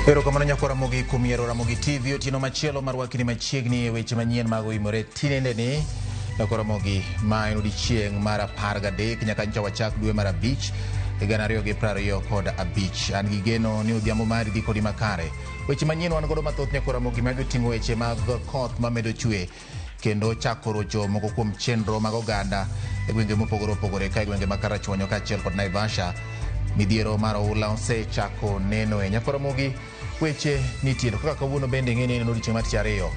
Erokamano nyakwar Ramogi kuom yiero Ramogi TV otieno machielo mar wakni machiegni e weche manyien mag oimore tinende ni nyakwar Ramogi ma en odiechieng' mar 13 nyaka nyocha wachak dwe mar 5 2025. An gi geno ni odhiambo mari dhi kodi makare. Weche manyien wan godo mathoth nyakwar Ramogi magi oting'o weche mag koth mamedo chwe kendo chako rocho moko kuom chenro mag oganda e gwenge mopogore opogore ka e gwenge ma Karachuonyo kaachiel kod Naivasha. Midhiero mar oula osechako neno e nyakwar Ramogi weche nitie to kaka kawuono bende ing'e ni en odiechieng' mar tich ariyo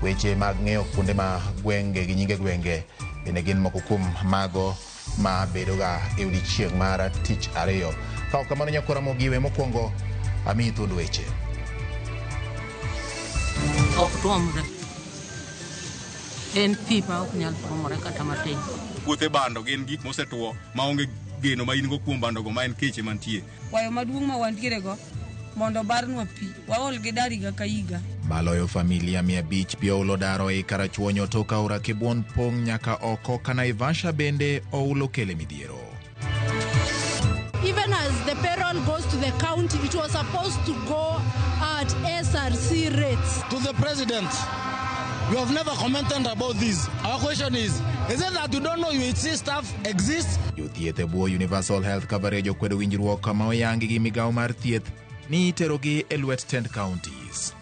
weche mag ng'eyo kuonde ma gwenge gi nyinge gwenge bende gin moko kuom mago ma bedoga e odiechieng' mar tich ariyo. Ka ok kamano nyakwar Ramogi we mokwongo amiyi thuond weche. Ok tuomre. En pi ma ok nyal tuomore kata matin. Puothe bando gin gik mosetwo maonge geno ma in go kuom bandogo ma en keche mantie. Kwayo maduong' ma wantiere go mondo barnwa pi waol gi dar higa ka higa. Maloyo familia 500 pi oulo daro ei Karachuonyo tok aora Kibwon pong' nyaka oko ka Naivasha bende oulo kele midhiero. Even as the payroll goes to the county, it was supposed to go at SRC rates. To the president, you have never commented about this. Our question is it that you don't know UHC staff exists? Jothieth e bwo Universal Health Coverage okwedo winjruok ma oyangi gi migawo mar thieth ni iterogi e lwet tend counties.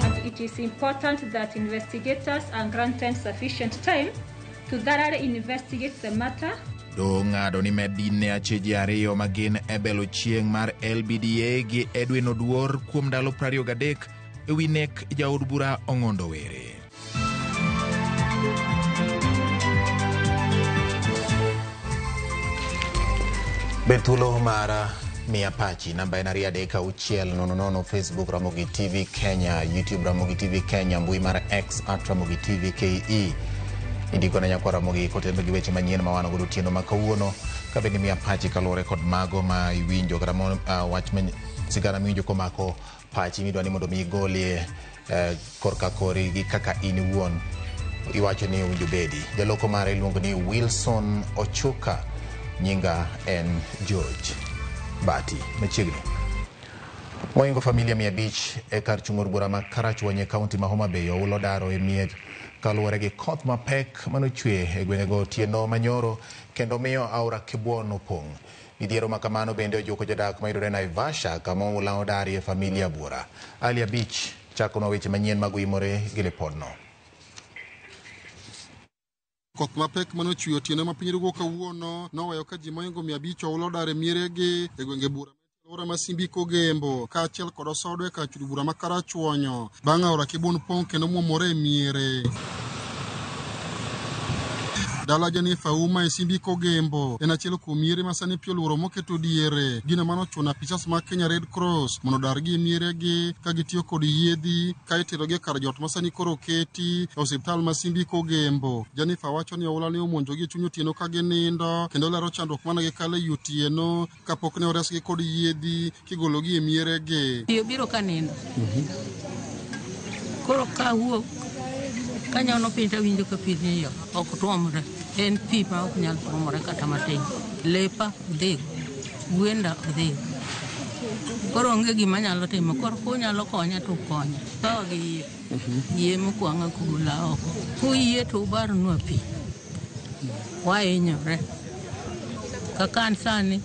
And it is important that investigators are granted sufficient time to thoroughly investigate the matter. Doho ng'ado ni med ne acheje ariyo ma gin Ebel Ochieng' mar LBDA gi Edwin Oduor kuom ndalo 23 e wi nek jaod bura Ong'ondo Were. Bed thuolo mar miya pachi, namba en 23600, Facebook Ramogi TV Kenya, YouTube Ramogi TV Kenya, mbui mar X at Ramogi TV KE. Indiko na nyakwar Ramogi kotenore gi weche manyien ma wan godo otieno ma kawuono, ka bende miya pachi kaluwore kod mago ma iwinjo kata wach sigana miwinjo komako pachi midwa ni mondo mi igolie korka kori gi kaka in iwuon iwacho ni owinjo bedi. Jaloko mare iluongo ni Wilson Ochuka, nyinga en George Bati. Machiegni. Moingo familia 500 e kar chung' od bura ma Karachuonyo e kaunti ma Homa Bay oulo daro e mier kaluwore gi koth mapek manochwe e gwengego otieno manyoro kendo miyo aora Kibwon opong'. Midhiero ma kamano bende ojuko jodak mayudore Naivasha kama oula odarie familia buora. Ali Abich chakonwa weche manyien mag oimore gi lipodno. Koth mapek manochwe otieno ma piny rugo kawuono noweyo ka ji mohingo 500 oulo odar e mieregi e gwenge bura alwora ma Simbi Kogembo kaachiel kod Osodo e kar chudo bura ma Karachuonyo bang' aora Kibwon pong' kendo muomore e miere. Dala Jennifer Auma e Simbi Kogembo en achiel kuom miere ma sani pi oluoro moketo diere. Gino mano ochuno apisas mag Kenya Red Cross mondo odargi e mieregi ka gitiyo kod yiedhi ka iterogi e kar jot ma sani koro oketi e osiptal ma Simbi Kogembo. Jennifer wacho ni oula ne omonjogi e chuny otieno ka ginindo kendo lero chandruok mane gikale ei otieno kapok ne oresgi kod yiedhi kigologi e mieregi. Pi obiro ka nindo. Koro kawuok kanyono piny tawinjo ka pi ni yo ok tuomre. En pi ma ok nyal tuomore kata matin. Lepa odhigo, gwenda odhigo. Koro onge gima anyalo timo. Koro kunyalo konya to ukonya. Kawa gi yie. Yie mokwang'a kugola oko. Kuyie to ubarnwa pi. Wahinyore. Kaka an sani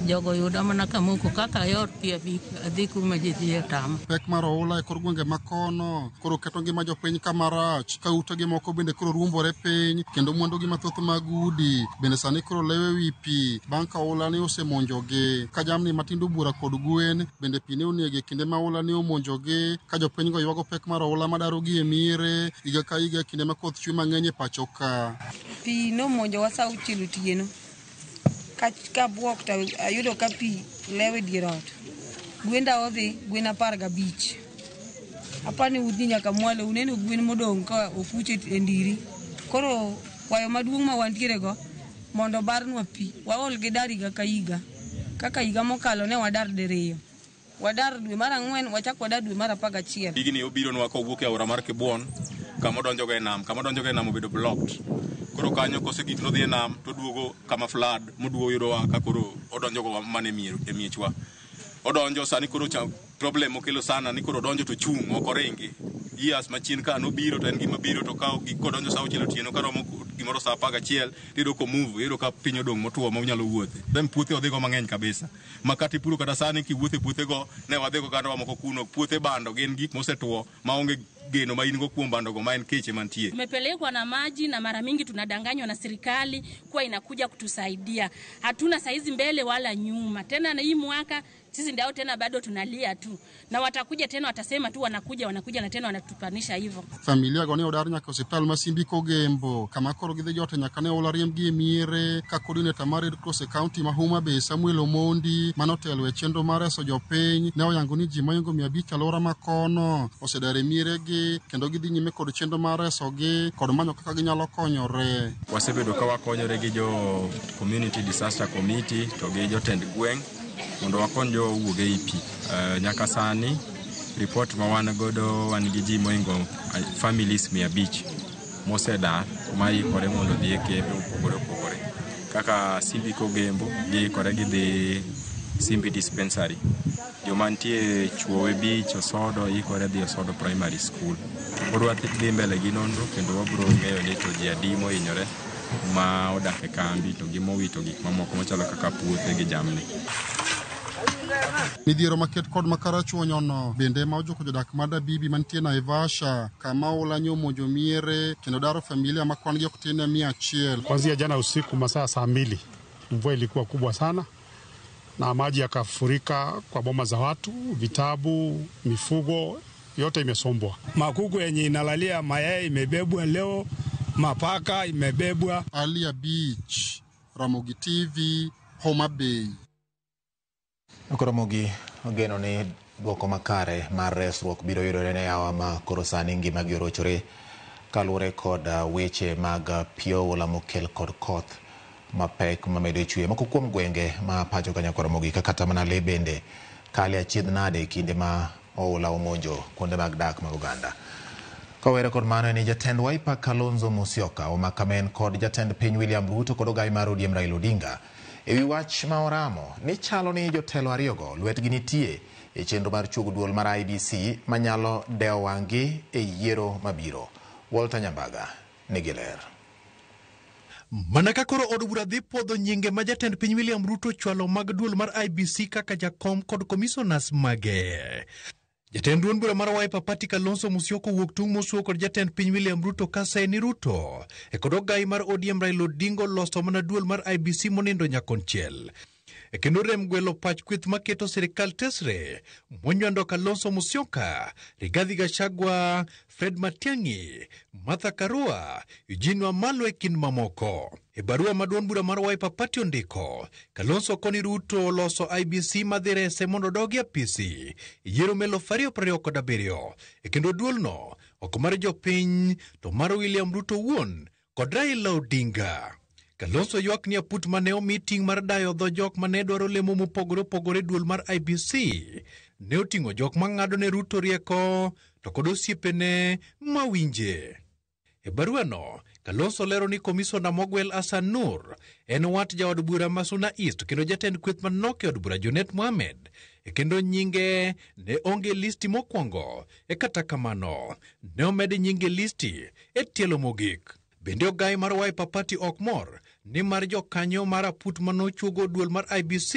jogo yuda mana kamoko kaka ayor pi adhi kuma ji dhiye tama. Pek mar oula e kor gwenge ma kono koro keto ngima jopiny kama rach ka utegi moko bende koro ruombore piny kendo mwandugi mathoth mag udi bende sani koro lewe wi pi bang' ka oula ne osemonjogi. Ka jamni matindo bura kod gwen bende pi ne onego e kinde ma oula ne omonjogi ka jopinygo ywago pek mar oula madarogi e miere higa ka higa e kinde ma koth chwe mang'eny e pacho ka. Pi nomonjowa sa 6 otieno. Ka buok to ayudo ka pi lewo e dier ot. Gwenda odhi, gwen 15. Apani udhi nyaka mwalo, uneno gwen modong' ka okuch e ndiri. Koro kwayo maduong' ma wantiere go Mondo barnwa pi, waol gi dar higa ka higa. Kaka higa mokalo ne wadar diriyo. Wadar dwe mar 4, wachak wadar dwe mar 11. Pigni obironwa kowuok e aora mar Kibwon, kama odonjogo e nam, kama odonjogo e nam obedo blocked. Koro kanyo kosegik nodhi e nam toduogo kama flood moduogo yudowa ka koro odonjogo mana e miechwa. Odonjo sani koro problem mokelo sana ni koro odonjo to chung' ok oringi. Years machien ka nobiro to en gima biro to ka kodonjo sa 6 otieno karomo gimoro sa 11 tiyudo komove, iyudo ka piny odong' motuo ma unyalo wuothe. Then puothe odhigo mang'eny kabisa. Ma kata ipuro kata sani kiwuotho e puothego ne wadhigo gandawa moko kuno, puothe bando gin gik mosetuo maonge geno ma in go kuom bandogo ma en keche mantie. Tumepelekwa na maji na mara mingi tunadanganywa na serikali kuwa inakuja kutusaidia. Hatuna saizi mbele wala nyuma. Tena na hii mwaka sisi ndio tena bado tunalia tu. Na watakuja tena watasema tu wanakuja na tena wanatupanisha hivyo. Familia go ne odar nyaka osiptal ma Simbi Kogembo kama koro gidhi jote nyaka ne ola riembgi e miere ka coordinator mar Red Cross e county ma Homa Bay Samuel Omondi manotelo e chenro mar reso jopiny ne oyango ni ji mohingo 500 alwora ma kono osedar e mieregi kendo gidhi nyime kod chenro mar resogi kod manyo kaka ginyalo konyore. Wasebedo ka wakonyore gi jo Community Disaster Committee to gi jotend gweng' mondo wakony jo wuog ei pi. Nyaka sani report ma wan godo wan gi ji mohingo families 500 mosedar ma ikore mondo odhi e kembe mopogore opogore kaka Simbi Kogembo giikore gidhi Simbi Dispensary. Joma nitie Chuowe Beach, Osodo ikore dhi Osodo Primary School. Pod wadhi mbele gi nonro kendo wabiro ng'eyo ni to ji adi mohinyore ma odak e kambi to gi mowito gik mamoko machalo kaka puothe gi jamni. Midhiero maket kod makarachuonyono bende ma ojuko jodak ma Dabibi mantie Naivasha kama oula nyomonjo miere kendo daro familia ma kwan gi ok tin ne 100. Kuanzia jana usiku masaa saa 2 mvua ilikuwa kubwa sana na maji yakafurika kwa boma za watu, vitabu, mifugo yote imesombwa. Makuku yenye inalalia mayai imebebwa leo, mapaka imebebwa. Alia Beach, Ramogi TV, Homa Bay. Ramogi ogeno ni dwoko makare mar resruok biro yudore ne yawa ma koro sani ngimagi orochore kaluwore kod weche mag pi oula mokel kod koth mapek mamedo chwe moko kuom gwenge ma pacho ka nyaka Ramogi kata mana le bende kale achiedh nade e kinde ma oula omonjo kuonde mag dak mag oganda. Kowere kod mano ni jatend Wiper Kalonzo Musyoka omakamen kod jatend piny William Ruto kod ogai mar ODM Raila Odinga ewi wach ma oramo ni chalo ni jotelo ariyogo lwetgi nitie e chenro mar chuogo duol mar IEBC manyalo dewo wang'gi e yiero mabiro. Walter Nyambaga nigi ler. Mana ka koro od bura dhi puodho nyinge ma jatend piny William Ruto chwalo mag duol mar IEBC kaka jakom kod commissioners mage. Jatend duond bura mar Wiper Party Kalonzo Musyoka owuok tung' mosuo kod jatend piny William Ruto kasaye ni Ruto e kod ogai mar ODM Raila Odinga loso mana duol mar IEBC monindo nyakonchiel. E kendo rem gwelo pach kweth maketo sirikal tesre monywando Kalonzo Musyoka, Rigathi Gachagua, Fred Matiang'i, Martha Karua, Eugene Wamalwa e kind mamoko. E barua ma duond bura mar Wiper Party ondiko, Kalonzo koni Ruto oloso IEBC madhi rese mondo odogi apisi e yiero 2027 e kendo duolno ok mar jopiny to mar William Ruto owuon kod Raila Odinga. Kalonzo ywak ni aput mane omi ting' mar dayo dho jok mane dwaro lemo mopogore opogore duol mar IEBC ne oting'o jok mang'ado ne Ruto rieko to kod osiepene mawinje. E baruano, Kalonzo lero ni komisona mogwel Hassan Nur en wat jaod bura ma Suna East kendo jatend kweth manok e od bura Junet Mohamed e kendo nyinge ne onge listi mokwongo e kata kamano ne omed nyinge listi e tielo mogik. Bende ogai mar Wiper Party ok mor ni mar jokanyo mar aput manochuogo duol mar IEBC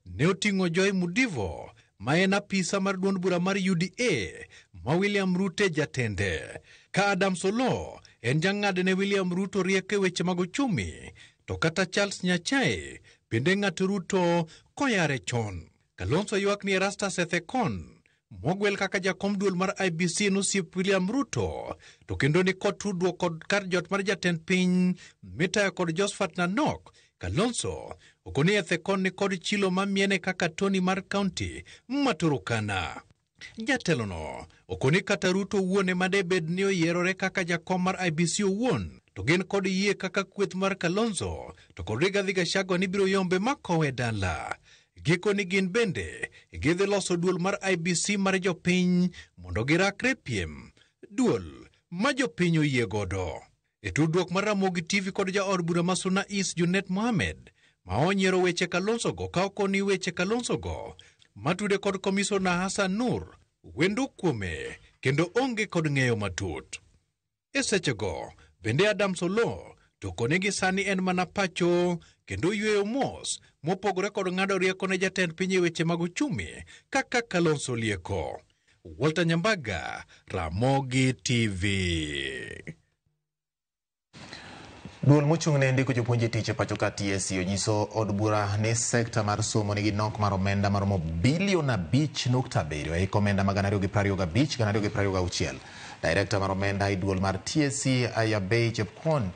ne oting'o Joy Mudivo ma en apisa mar duond bura mar UDA ma William Ruto jatende. Ka Adam Solo en jang'adne William Ruto rieko e weche mag uchumi to kata Charles Nyachae bende ng'ato Ruto koyare chon. Kalonzo ywak ni Erastus Ethekon mogwel kaka jakom duol mar IEBC en osiep William Ruto to kendo ni kod tudruok kod kar jot mar jatend piny mitayo kod Josephat Nanok. Kalonzo okoni Ethekon ni kod chilo mamiene kaka Tony mar kaunti ma Turkana. Jatelono okoni kata Ruto owuon ema debed ni oyierore kaka jakom mar IEBC owuon To gin kod yie kaka kweth mar Kalonzo to kod Rigathi Gachagua ni biro yombe makowe dala. Gikoni gin bende gidhi loso duol mar IEBC mar jopiny mondo girakre piem. Duol ma jopiny oyie godo. E tudruok mar Ramogi TV kod jaod bura ma Suna East Junet Mohamed ma onyiero weche Kalonzo go ka okoni weche Kalonzo go matude kod komisona Hassan Nur wendo kuome kendo onge kod ng'eyo matut. E sechego bende Adams Oloo to kone gi sani en mana pacho kendo yweyo mos mopogore kod ng'ado rieko ne jatend piny e weche mag uchumi kaka Kalonzo lieko. Walter Nyambaga, Ramogi TV. Duol mochung' ne ndiko jopuonj e tich e pacho ka TSC onyiso od bura ni sekta mar somo nigi nok mar omenda maromo bilion 5.7 e hik omenda ma 2025 2026. Direkta mar omenda e duol mar TSC Ayabei Chepkwony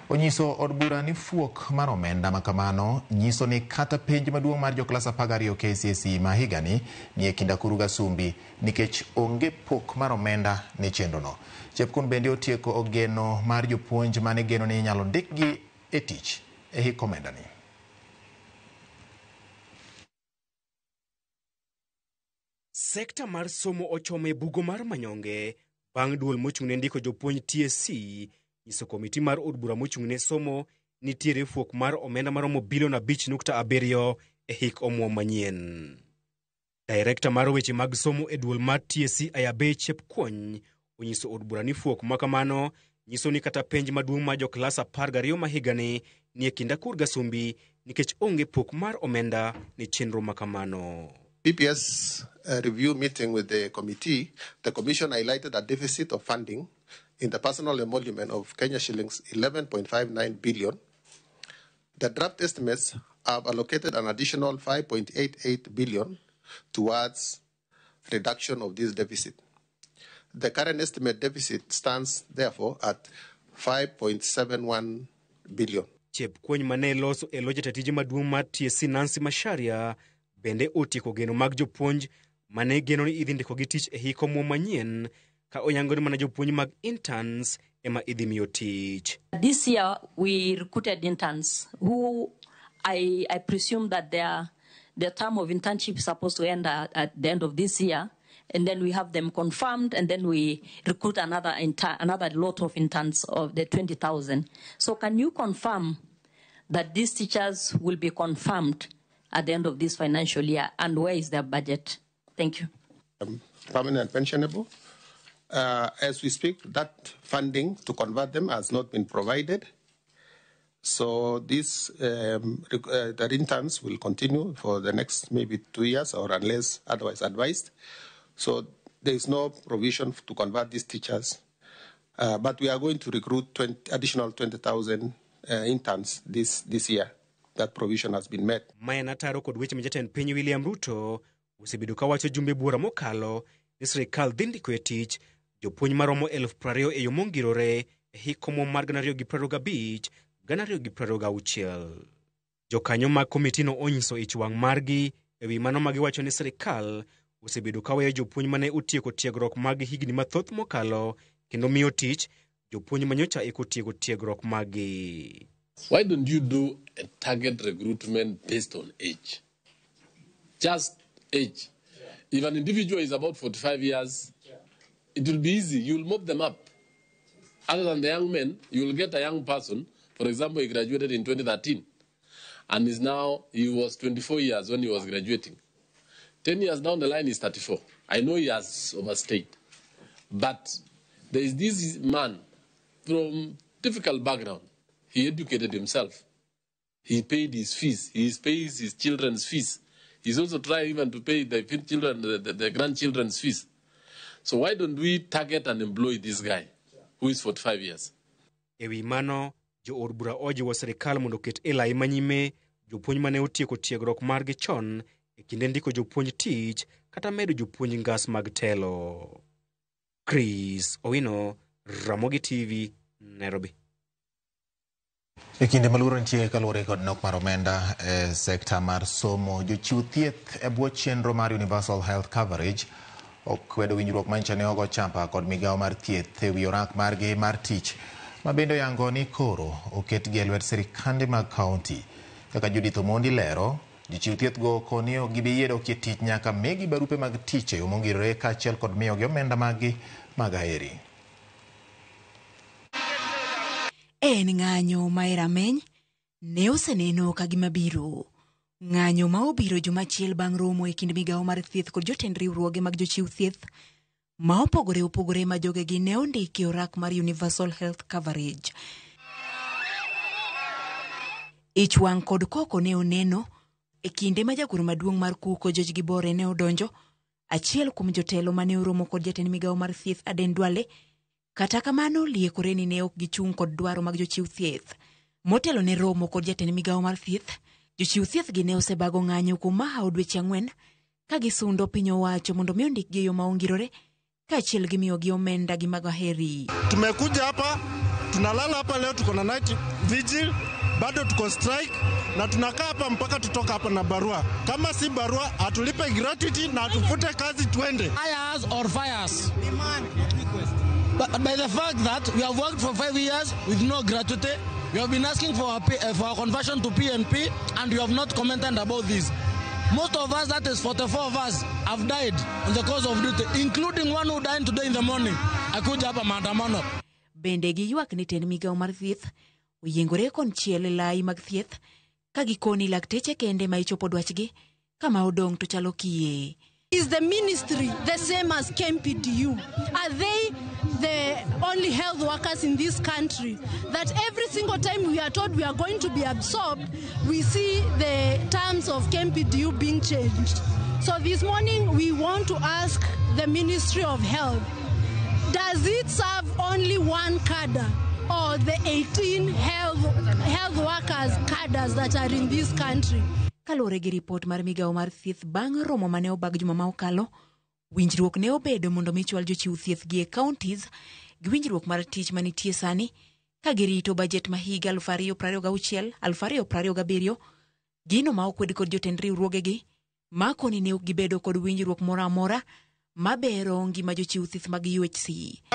onyiso od bura ni fuok mar omenda makamano nyiso ni kata penj maduong' mar joklas 12 KCSE ma higani ni e kind akuru gasumbi nikech onge pok mar omenda ne chenrono. Chepkwony bende otieko ogeno mar jopuonj mane geno ni inyalo ndikgi e tich e hik omendani. Sekta mar somo ochomo e bugo mar manyonge bang' duol mochung' ne ndiko jopuonj TSC nyiso komiti mar od bura mochung' ne somo nitiere fuok mar omenda maromo bilion 5.7 e hik omuom manyien. Direkta mar weche mag somo e duol mar TSC Ayabei Chepkwony onyiso od bura ni fuok makamano nyiso ni kata penj maduong' mar joklas 12 ma higani ni e kind akur gasumbi nikech onge pok mar omenda ne chenro makamano. PPS review meeting with the committee, the commission highlighted a deficit of funding in the personal emolument of Kenya shillings 11.59 billion. The draft estimates have allocated an additional 5.88 billion towards reduction of this deficit. The current estimate deficit stands, therefore, at 5.71 billion. Chepkwony mane loso e lo jatend tije maduong' mar TSC Nancy Macharia bende otieko geno mag jopuonj mane geno ni idhi ndikogi tich e hik omuom manyien ka oyango ni mana jopuonj mag interns ema idhi miyo tich. This year we recruited interns who I presume that their term of internship is supposed to end at the end of this year, and then we have them confirmed, and then we recruit another lot of interns of the 20,000. So can you confirm that these teachers will be confirmed at the end of this financial year, and where is their budget? Thank you. Permanent pensionable. As we speak, that funding to convert them has not been provided. So this, the interns will continue for the next maybe 2 years or unless otherwise advised. So there is no provision to convert these teachers. But we are going to recruit additional 20,000 interns this year. That provision has been met. Mae nataro kod weche ma jatend piny William Ruto osebedo kawacho jumbe buora mokalo ni sirikal dhi ndiko e tich jopuonj maromo 20,000 e yo mongirore e hik omuom mar 2025 2026. Jokanyo mag komitino onyiso ich wang' margi ewi mano ma giwacho ni sirikal osebedo kaweyo jopuonj mane otieko tiegruok mag higni mathoth mokalo kendo miyo tich jopuonj manyocha eko tieko tiegruok maggi. Why don't you do a target recruitment based on age? Just age. If an individual is about 45 years, it will be easy. You'll mop them up. Other than the young men, you will get a young person. For example, he graduated in 2013 and is now, he was 24 years when he was graduating. 10 years down the line, he's 34. I know he has overstayed. But there is this man from difficult background. He educated himself. He paid his fees. He pays his children's fees. He's also trying even to pay the children, the grandchildren's fees. So why don't we target and employ this guy who is 45 years? Ewi mano, jo od bura ojiwo sirikal mondo oket e lai manyime jopuonj mane otieko tiegruok margi chon e kinde ndiko jopuonj tich kata medo jopuonj ngas mag telo. Chris Owino, Ramogi TV, Nairobi. E kinde maluoro nitie kaluwore kod nok mar omenda e sekta mar somo, jochiw thieth e bwo chenro mar Universal Health Coverage okwedo winjruok manyicha ne ogo champa kod migawo mar thieth e wi orak margi mar tich. ma bende oyango ni koro oketgi e lwet sirikande mag kaunti. Kaka Judith Omondi lero, jochiw thieth go koni ok gibi yie dok e tich nyaka migi barupe mag tich e yo mongirore kaachiel kod miyogi omenda maggi mag aheri. En ng'anyo ma e rameny ne oseneno ka gima biro. Ng'anyo ma obiro juma achiel bang' romo e kind migawo mar thieth kod jotend riwruoge mag jochiw thieth ma opogore opogore ma jogegi ne ondiki e orak mar Universal Health Coverage. Ich wang' kod koko ne oneno e kinde ma jagoro maduong' mar KUCO George Gibore ne odonjo, achiel kuom jotelo mane oromo kod jatend migawo mar thieth Aden Duale. Kata kamano liekore ni ne ok gichung' kod dwaro mag jochiw thieth. Motelo ne romo kod jatend migawo mar thieth, jochiw thieth gi ne osebago ng'anyo kuom mahawo dweche 4 ka gisundo piny owacho mondo mi ondikgi e yo ma ongirore kaachiel gi miyogi omenda gi mag aheri. Tumekuja hapa, tunalala hapa leo, tuko na night vigil, bado tuko strike na tunakaa hapa mpaka tutoka hapa na barua. Kama si barua, atulipe gratuity na atufute kazi tuende. Hire us or fire us. But by the fact that we have worked for 5 years with no gratuity, we have been asking for our conversion to PNP, and you have not commented about this. Most of us, that is 44 of us, have died on the course of duty, including one who died today in the morning. Akuja hapa maandamano. Bende giywak ni tend migawo mar thieth oyiengore konchiel e lai mag thieth ka gikoni lakteche kende ma ichopo dwachgi kama odong' to chalo kiye. Is the ministry the same as KMPDU? Are they the only health workers in this country that every single time we are told we are going to be absorbed, we see the terms of KMPDU being changed? So this morning we want to ask the Ministry of Health, does it serve only one cadre or the 18 health workers cadres that are in this country? Kaluwore gi ripot mar migawo mar thieth bang' romo mane obag juma ma okalo, winjruok ne obedo mondo mi chwal jochiw thieth gi e counties gi winjruok mar tich manitie sani ka girito bajet ma higa 2026 2027, gino ma okwed kod jotend riwruogegi ma koni ne ok gibedo kod winjruok moro amora mabero ngima jochiw thieth mag UHC.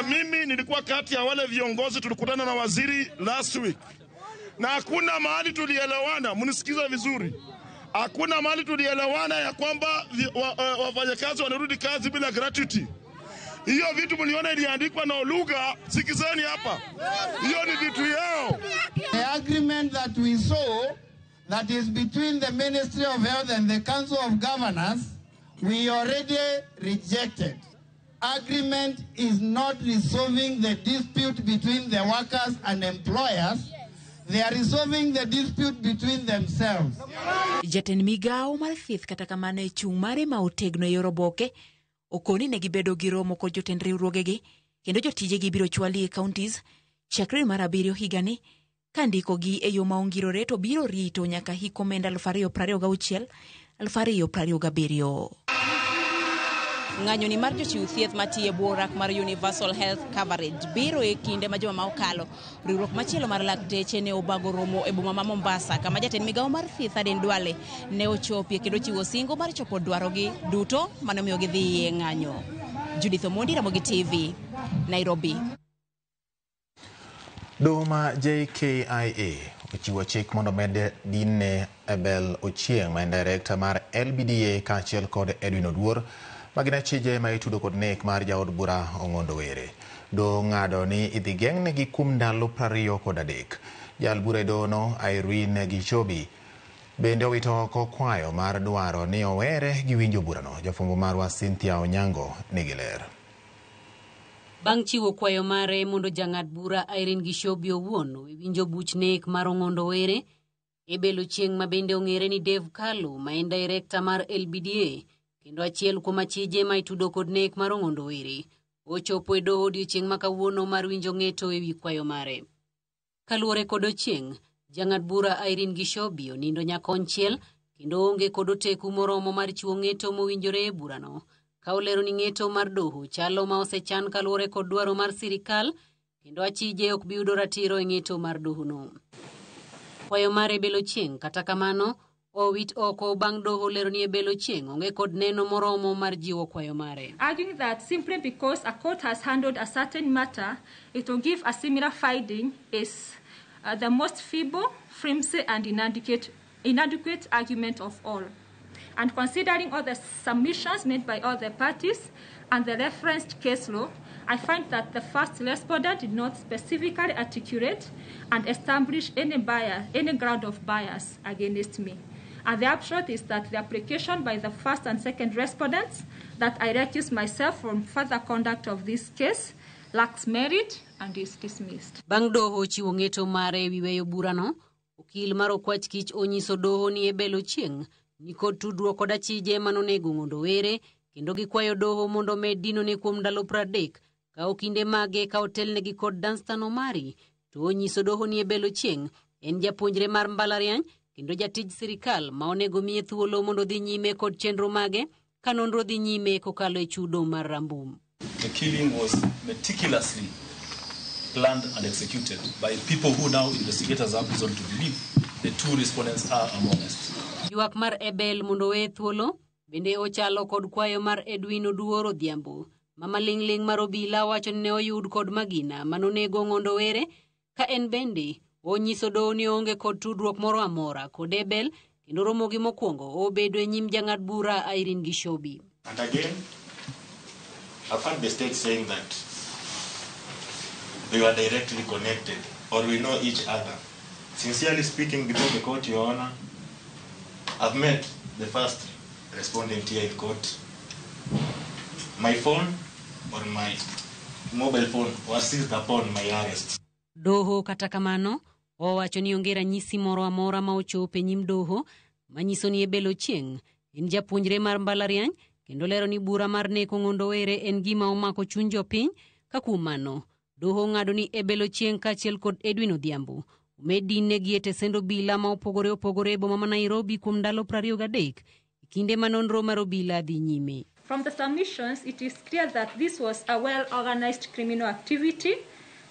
Mimi nilikuwa kati ya wale viongozi tulikutana na waziri last week, na hakuna mahali tulielewana. Mnisikize vizuri. Hakuna mahali tulielewana ya kwamba wafanyakazi wanarudi kazi bila gratuity. Hiyo vitu mliona iliandikwa na Oluga, sikizeni hapa. Hiyo ni vitu yao. The agreement that we saw that is between the Ministry of Health and the Council of Governors, we already rejected. Agreement is not resolving the dispute between the workers and employers. They are resolving the dispute between themselves. Jatend migawo mar thieth kata kamano e chung' mare ma otegno e yor oboke okoni ne gibedo gi romo kod jotend riwruogegi kendo jotijegi biro chwali e counties chakre dwe mar 7 higani ka ndikogi e yo ma ongirore to biro rito nyaka hik omenda 2026 2027. Ng'anyo ni mar jochiw thieth matiyo e bwo orak mar Universal Health Coverage biro e kinde ma juma ma okalo. Riwruok machielo mar lakteche ne obago romo e boma ma Mombasa kama jatend migawo mar thieth Aden Duale ne ochopie kendo chiwo singo mar chopo dwarogi duto mane omiyo gidhi e ng'anyo. Judith Omondi, Ramogi TV, Nairobi. Doho ma JKIA ochiwo chik mondo med din ne Abel Ochieng' ma en director mar LBDA kaachiel kod Edwin Oduor ma gin achije ma itudo kod nek mar jaod bura Ong'ondo Were. Doho ng'ado ni idhi geng'negi kuom ndalo 23. Jal bura e dohono Irene Gichobi bende owito oko kwayo mar dwaro ni owere gi winjo burano. Jafwambo marwa Cynthia Onyango nigi ler. Bang' chiwo kwayo mare mondo jang'ad bura Irene Gichobi owuon owe winjo buch nek mar Ong'ondo Were, Abel Ochieng' ma bende ong'ere ni Dave Kalu ma en director mar LBDA kendo achiel kuom achije ma itudo kod nek mar Ong'ondo Were, ochopo e doho odiechieng' ma kawuono mar winjo ng'eto ewi kwayo mare. Kaluwore kod Ochieng', jang'ad bura Irene Gichobi onindo nyakonchiel kendo onge kod oteku moromo mar chiwo ng'eto mowinjore e burano. Ka olero ni ng'eto mar doho chalo ma osechan kaluwore kod dwaro mar sirikal kendo achije ok bi yudo ratiro e ng'eto mar dohono. Kwayo mar Abel Ochieng' kata kamano owit oko bang' doho lero ni Abel Ochieng' onge kod neno moromo mar jiwo kwayo mare. Arguing that simply because a court has handled a certain matter, it will give a similar finding is the most feeble, flimsy, and inadequate argument of all. And considering all the submissions made by all the parties and the referenced case law, I find that the first respondent did not specifically articulate and establish any ground of bias against me. And the upshot is that the application by the first and second respondents that I recuse myself from further conduct of this case lacks merit and is dismissed. Bang' doho chiwo ng'eto mare ewi weyo burano, okil mar Okwach Kich onyiso doho ni Abel Ochieng' nikod tudruok kod achije manonego Ong'ondo Were kendo gikwayo doho mondo omed dinone kuom ndalo 30 ka okinde mage ka otelnegi kod Danstan Omari. To onyiso doho ni Abel Ochieng' en japuonjre mar mbalariany kendo jatij sirikal ma onego miye thuolo mondo odhi nyime kod chenro mage ka nonro dhi nyime kokalo e chudo mar Rambum. The killing was meticulously planned and executed by people who now investigators have reason to believe the two respondents are amongst. Ywak mar Abel mondo owe thuolo bende ochalo kod kwayo mar Edwin Oduor Odhiambo mama ling'ling' mar obila wacho ni ne oyud kod magina manonego Ong'ondo Were ka en bende onyiso doho ni oonge kod tudruok moro amora kod Abel kendo romogi mokwongo obedo e nyim jang'ad bura Irene Gishobi. And again, I've heard the state saying that they were directly connected or we know each other. Sincerely speaking, before the court, Your Honor, I've met the first respondent here in court. My phone or my mobile phone was seized upon my arrest. Doho kata kamano owacho ni onge ranyisi moro amora ma ochopo e nyim doho manyiso ni Abel Ochieng' en japuonjre mar mbalariany kendo lero ni bura mar neko Ong'ondo Were en gima omako chuny jopiny ka kuom mano doho ong'ado ni Abel Ochieng' kaachiel kod Edwin Odhiambo omed dinegi e tesend obila ma opogore opogore e boma ma Nairobi kuom ndalo 23 e kinde ma nonro mar obila dhi nyime. From the submissions, it is clear that this was a well-organized criminal activity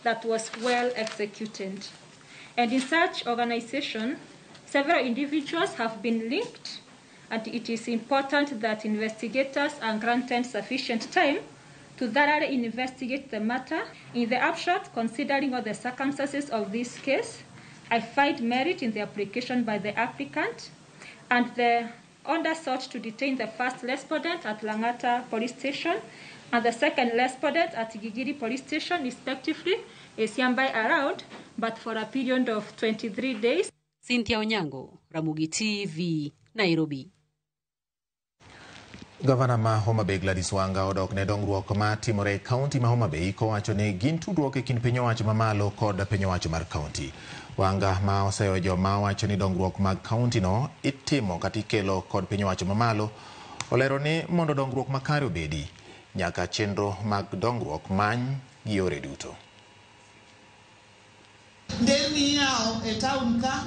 that was well executed. And in such organization, several individuals have been linked, and it is important that investigators are granted sufficient time to thoroughly investigate the matter. In the upshot, considering all the circumstances of this case, I find merit in the application by the applicant and the order sought to detain the first respondent at Lang'ata Police Station and the second respondent at Gigiri Police Station, respectively, is hereby allowed, but for a period of 23 days. Cynthia Onyango, Ramogi TV, Nairobi. Gavana ma Homa Bay Gladys Wanga odok ne dongruok ma timore e kaunti ma Homa Bay kowacho ni gin tudruok e kind piny owacho mamalo kod piny owacho mar kaunti. Wanga ma oseyo joma wacho ni dongruok mag kaunti no itimo kata ikelo kod piny owacho mamalo olero ni mondo dongruok makare obedi nyaka chenro mag dongruok many gi yore duto. Nderni iyawo e town ka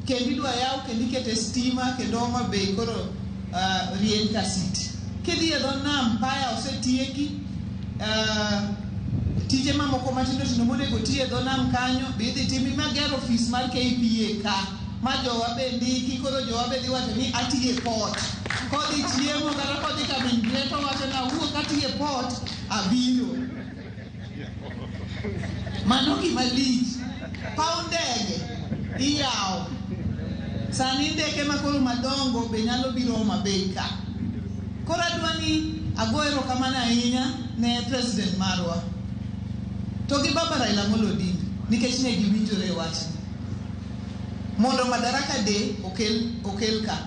kendo idwa yaw kendo ikete stima kendo Homa Bay koro rieny ka city. Kidhi e dho nam paya osetieki, tije mamoko matindo tindo monego ti e dho nam kanyo be idhi timi mager ofis mar KPA ka ma jowa be ndiki koro jowa be dhi wacho ni atiye port. Kodhi chiemo kata kodhi ka min to wacho ni awuok atiye port abiro. Mano gima lich. Paw ndege iyawo. Sani ndeke makoro madongo be nyalo biro Homa Bay ka. Koro adwa ni ago erokamano ahinya ne president marwa to gi baba Raila Amolo Odinga nikech ne giwinjore e wachni mondo Madaraka Day okel ka.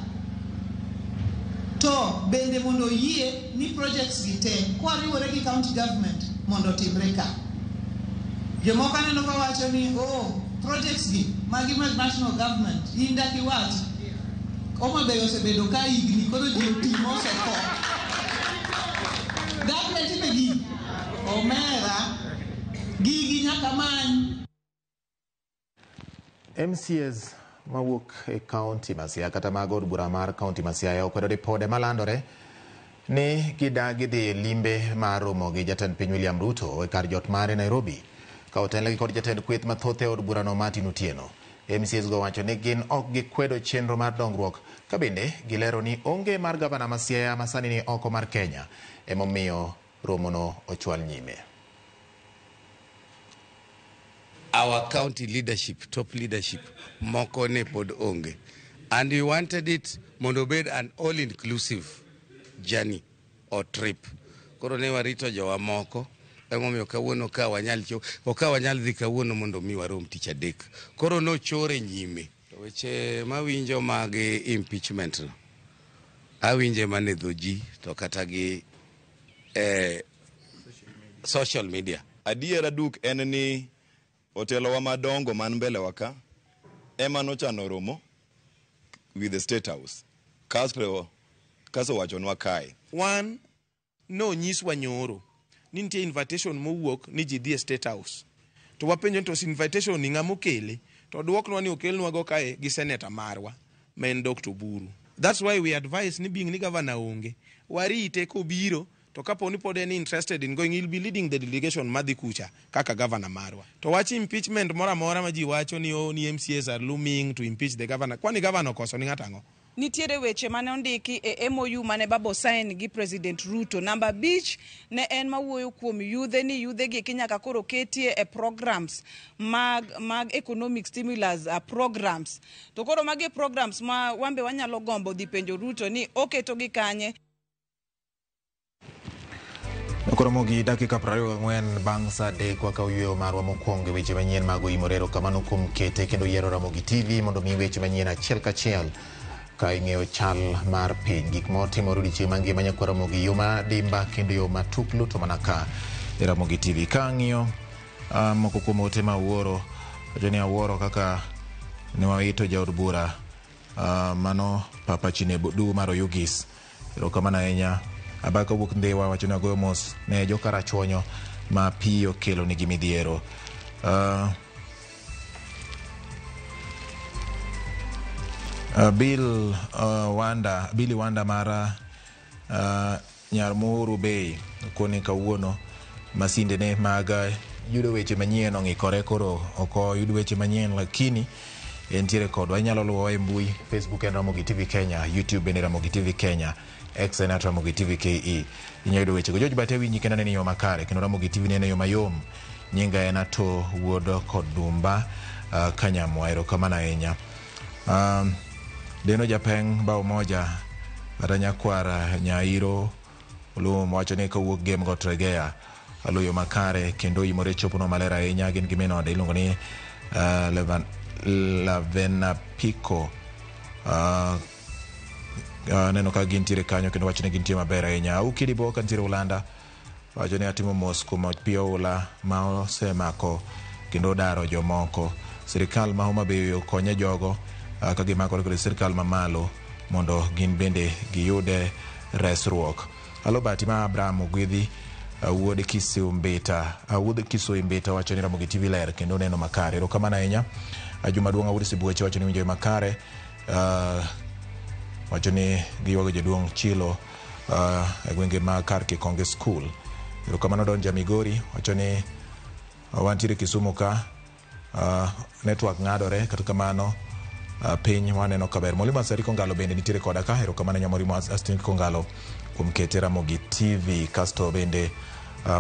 To bende mondo oyie ni projects gi te kwariwore gi county government mondo otimre ka. Jomoko aneno ka wacho ni oh, projects gi magi mag national government in dak iwach. Homa Bay osebedo ka higni koro ji otimo osetho. Dak ne time gigi. Omera gigi nyaka many. MCAs mawuok e kaunti ma Siaya kata mag od bura mar kaunti ma Siaya okwedo ripode malandore ni gidagi dhi e limbe mar romo gi jatend piny William Ruto e kar jot mare Nairobi ka otelnegi kod jatend kweth mathoth e od burano Martin Otieno. MCAs go wacho ni gin ok gikwedo chenro mar dongruok ka bende gilero ni onge mar gavana ma Siaya ma sani ni oko mar Kenya emomiyo romono ochwal nyime. Our county leadership, top leadership, moko ne pod onge. And we wanted it mondo obed an all inclusive journey or trip. Koro ne warito jowa moko emomiyo kawuono ka wanyal ok wanyal dhi kawuono mondo mi warom tich adek. Koro nochore nyime. To weche mawinjo mag impeachment no, awinje mana e dho ji to kata gi social media. Adiera duk en ni otelowa madongo man mbele wa ka ema nochano romo with the State House. Kasto kaso wachonwa kae. Wan nonyiswa nyoro ni nitie invitation mowuok ni ji dhi e State House. To wapenjo ni to invitation ni ng'ama okele? To duoknwa ni okelnwa go kae gi seneta marwa ma en Dr. Oburu. That's why we advise ni being ni governor onge, warite kobiro to kapo ni pod en interested in going, he'll be leading the delegation madhi kucha kaka governor marwa. To wach impeachment moro amora ma ji wacho ni oh, ni MCAs are looming to impeach the governor. Kwani governor okoso ni ng'ato ang'o? Nitiere weche mane ondiki e MOU mane Baba osign gi President Ruto. Namba 5 ne en mawuoyo kuom yudhe ni yudhe gi eki nyaka koro ketie e programs mag economic stimulus programs. To koro magi programs ma wambe wanyalo gombo dhi penjo Ruto ni oketo gi kanye. Koromo gi dakika 24 bang' sa 3 wakawo yweyo marwa mokwongo e weche manyien mag Oimore. Erokamano kuom kete kendo yiero Ramogi TV mondo mi weche manyien achiel kachiel ka ing'eyo chal mar piny, gik motimore odiochieng' mangima nyakwa Ramogi, yo madimba kendo yo matuklu to mana ka e Ramogi TV. Ka ang'iyo moko kuom ote ma awuoro, wacho ni awuoro kaka ne wawito jaod bura mano Papa Chinedu mar Oyugis. Erokamano ahinya. Abaka wuok Ndhiwa wacho ni agoyo mos ne jokarachuonyo ma pi okelo nigi midhiero. Bill Wanda, Billy Wanda mar Nyar Muhuru Bay koni kawuono masinde ne mag yudo weche manyien ong'ikore koro ok oyud weche manyien lakini entiere kodwa. Inyalo luwowa e mbui, Facebook en Ramogi TV Kenya, YouTube bende Ramogi TV Kenya, X en @Ramogi TV KE. Inyalo yudo wechego. George Bate winji kendo aneno e yo makare kendo Ramogi TV neno e yo mayom. Nyinga en Ato Wuod Kodumba Kanyamwa. Erokamano ahinya. Deno Japeng bao moja kata nyakwar Nyairo Olum wacho ni kowuok Gem Got Regea aluyo makare kendo imore chopono maler ahinya. Gin gi min ode iluongo ni Lavena Pico. Neno ka gintiere kanyo kendo wacho ni gintie maber ahinya. Auki Dibo ka nitiere Ulanda wacho ni atimo mos kuom pi oula ma osemako kendo odaro jomoko. Sirikal ma Homa Bay okonye jogo ka gimakore kod sirikal mamalo mondo gin bende giyude resruok. Alobati ma Abraham Ogwedhi wuod Kisumbita, wuod Kisumbita wacho ni Ramogi TV ler kendo neno makare. Erokamano ahinya. Juma Duong' wuod Sibuoche wacho ni winjo makare. Wacho ni giywago jaduong' Chilo e gwenge ma kar Kikonge School. Erokamano Donja Migori wacho ni wantiere Kisumu ka network ng'adore kata kamano piny waneno kaber. Mwalimu Asariko Ngalo bende nitiere koda ka. Erokamano ahinya Mwalimu Asariko Ngalo kuom kete Ramogi TV. Kasto bende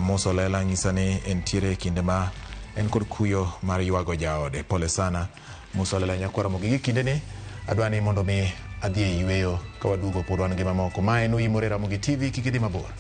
Musa Olela nyisa ni entiere e kinde ma en kod kuyo mar ywago jaode. Pole sana Musa Olela nyakwar Ramogi. Gi kindeni adwa ni mondo mi adhi e yweyo ka waduogo pod wan gi mamoko. Ma en Oimore Ramogi TV, kik idhi mabor.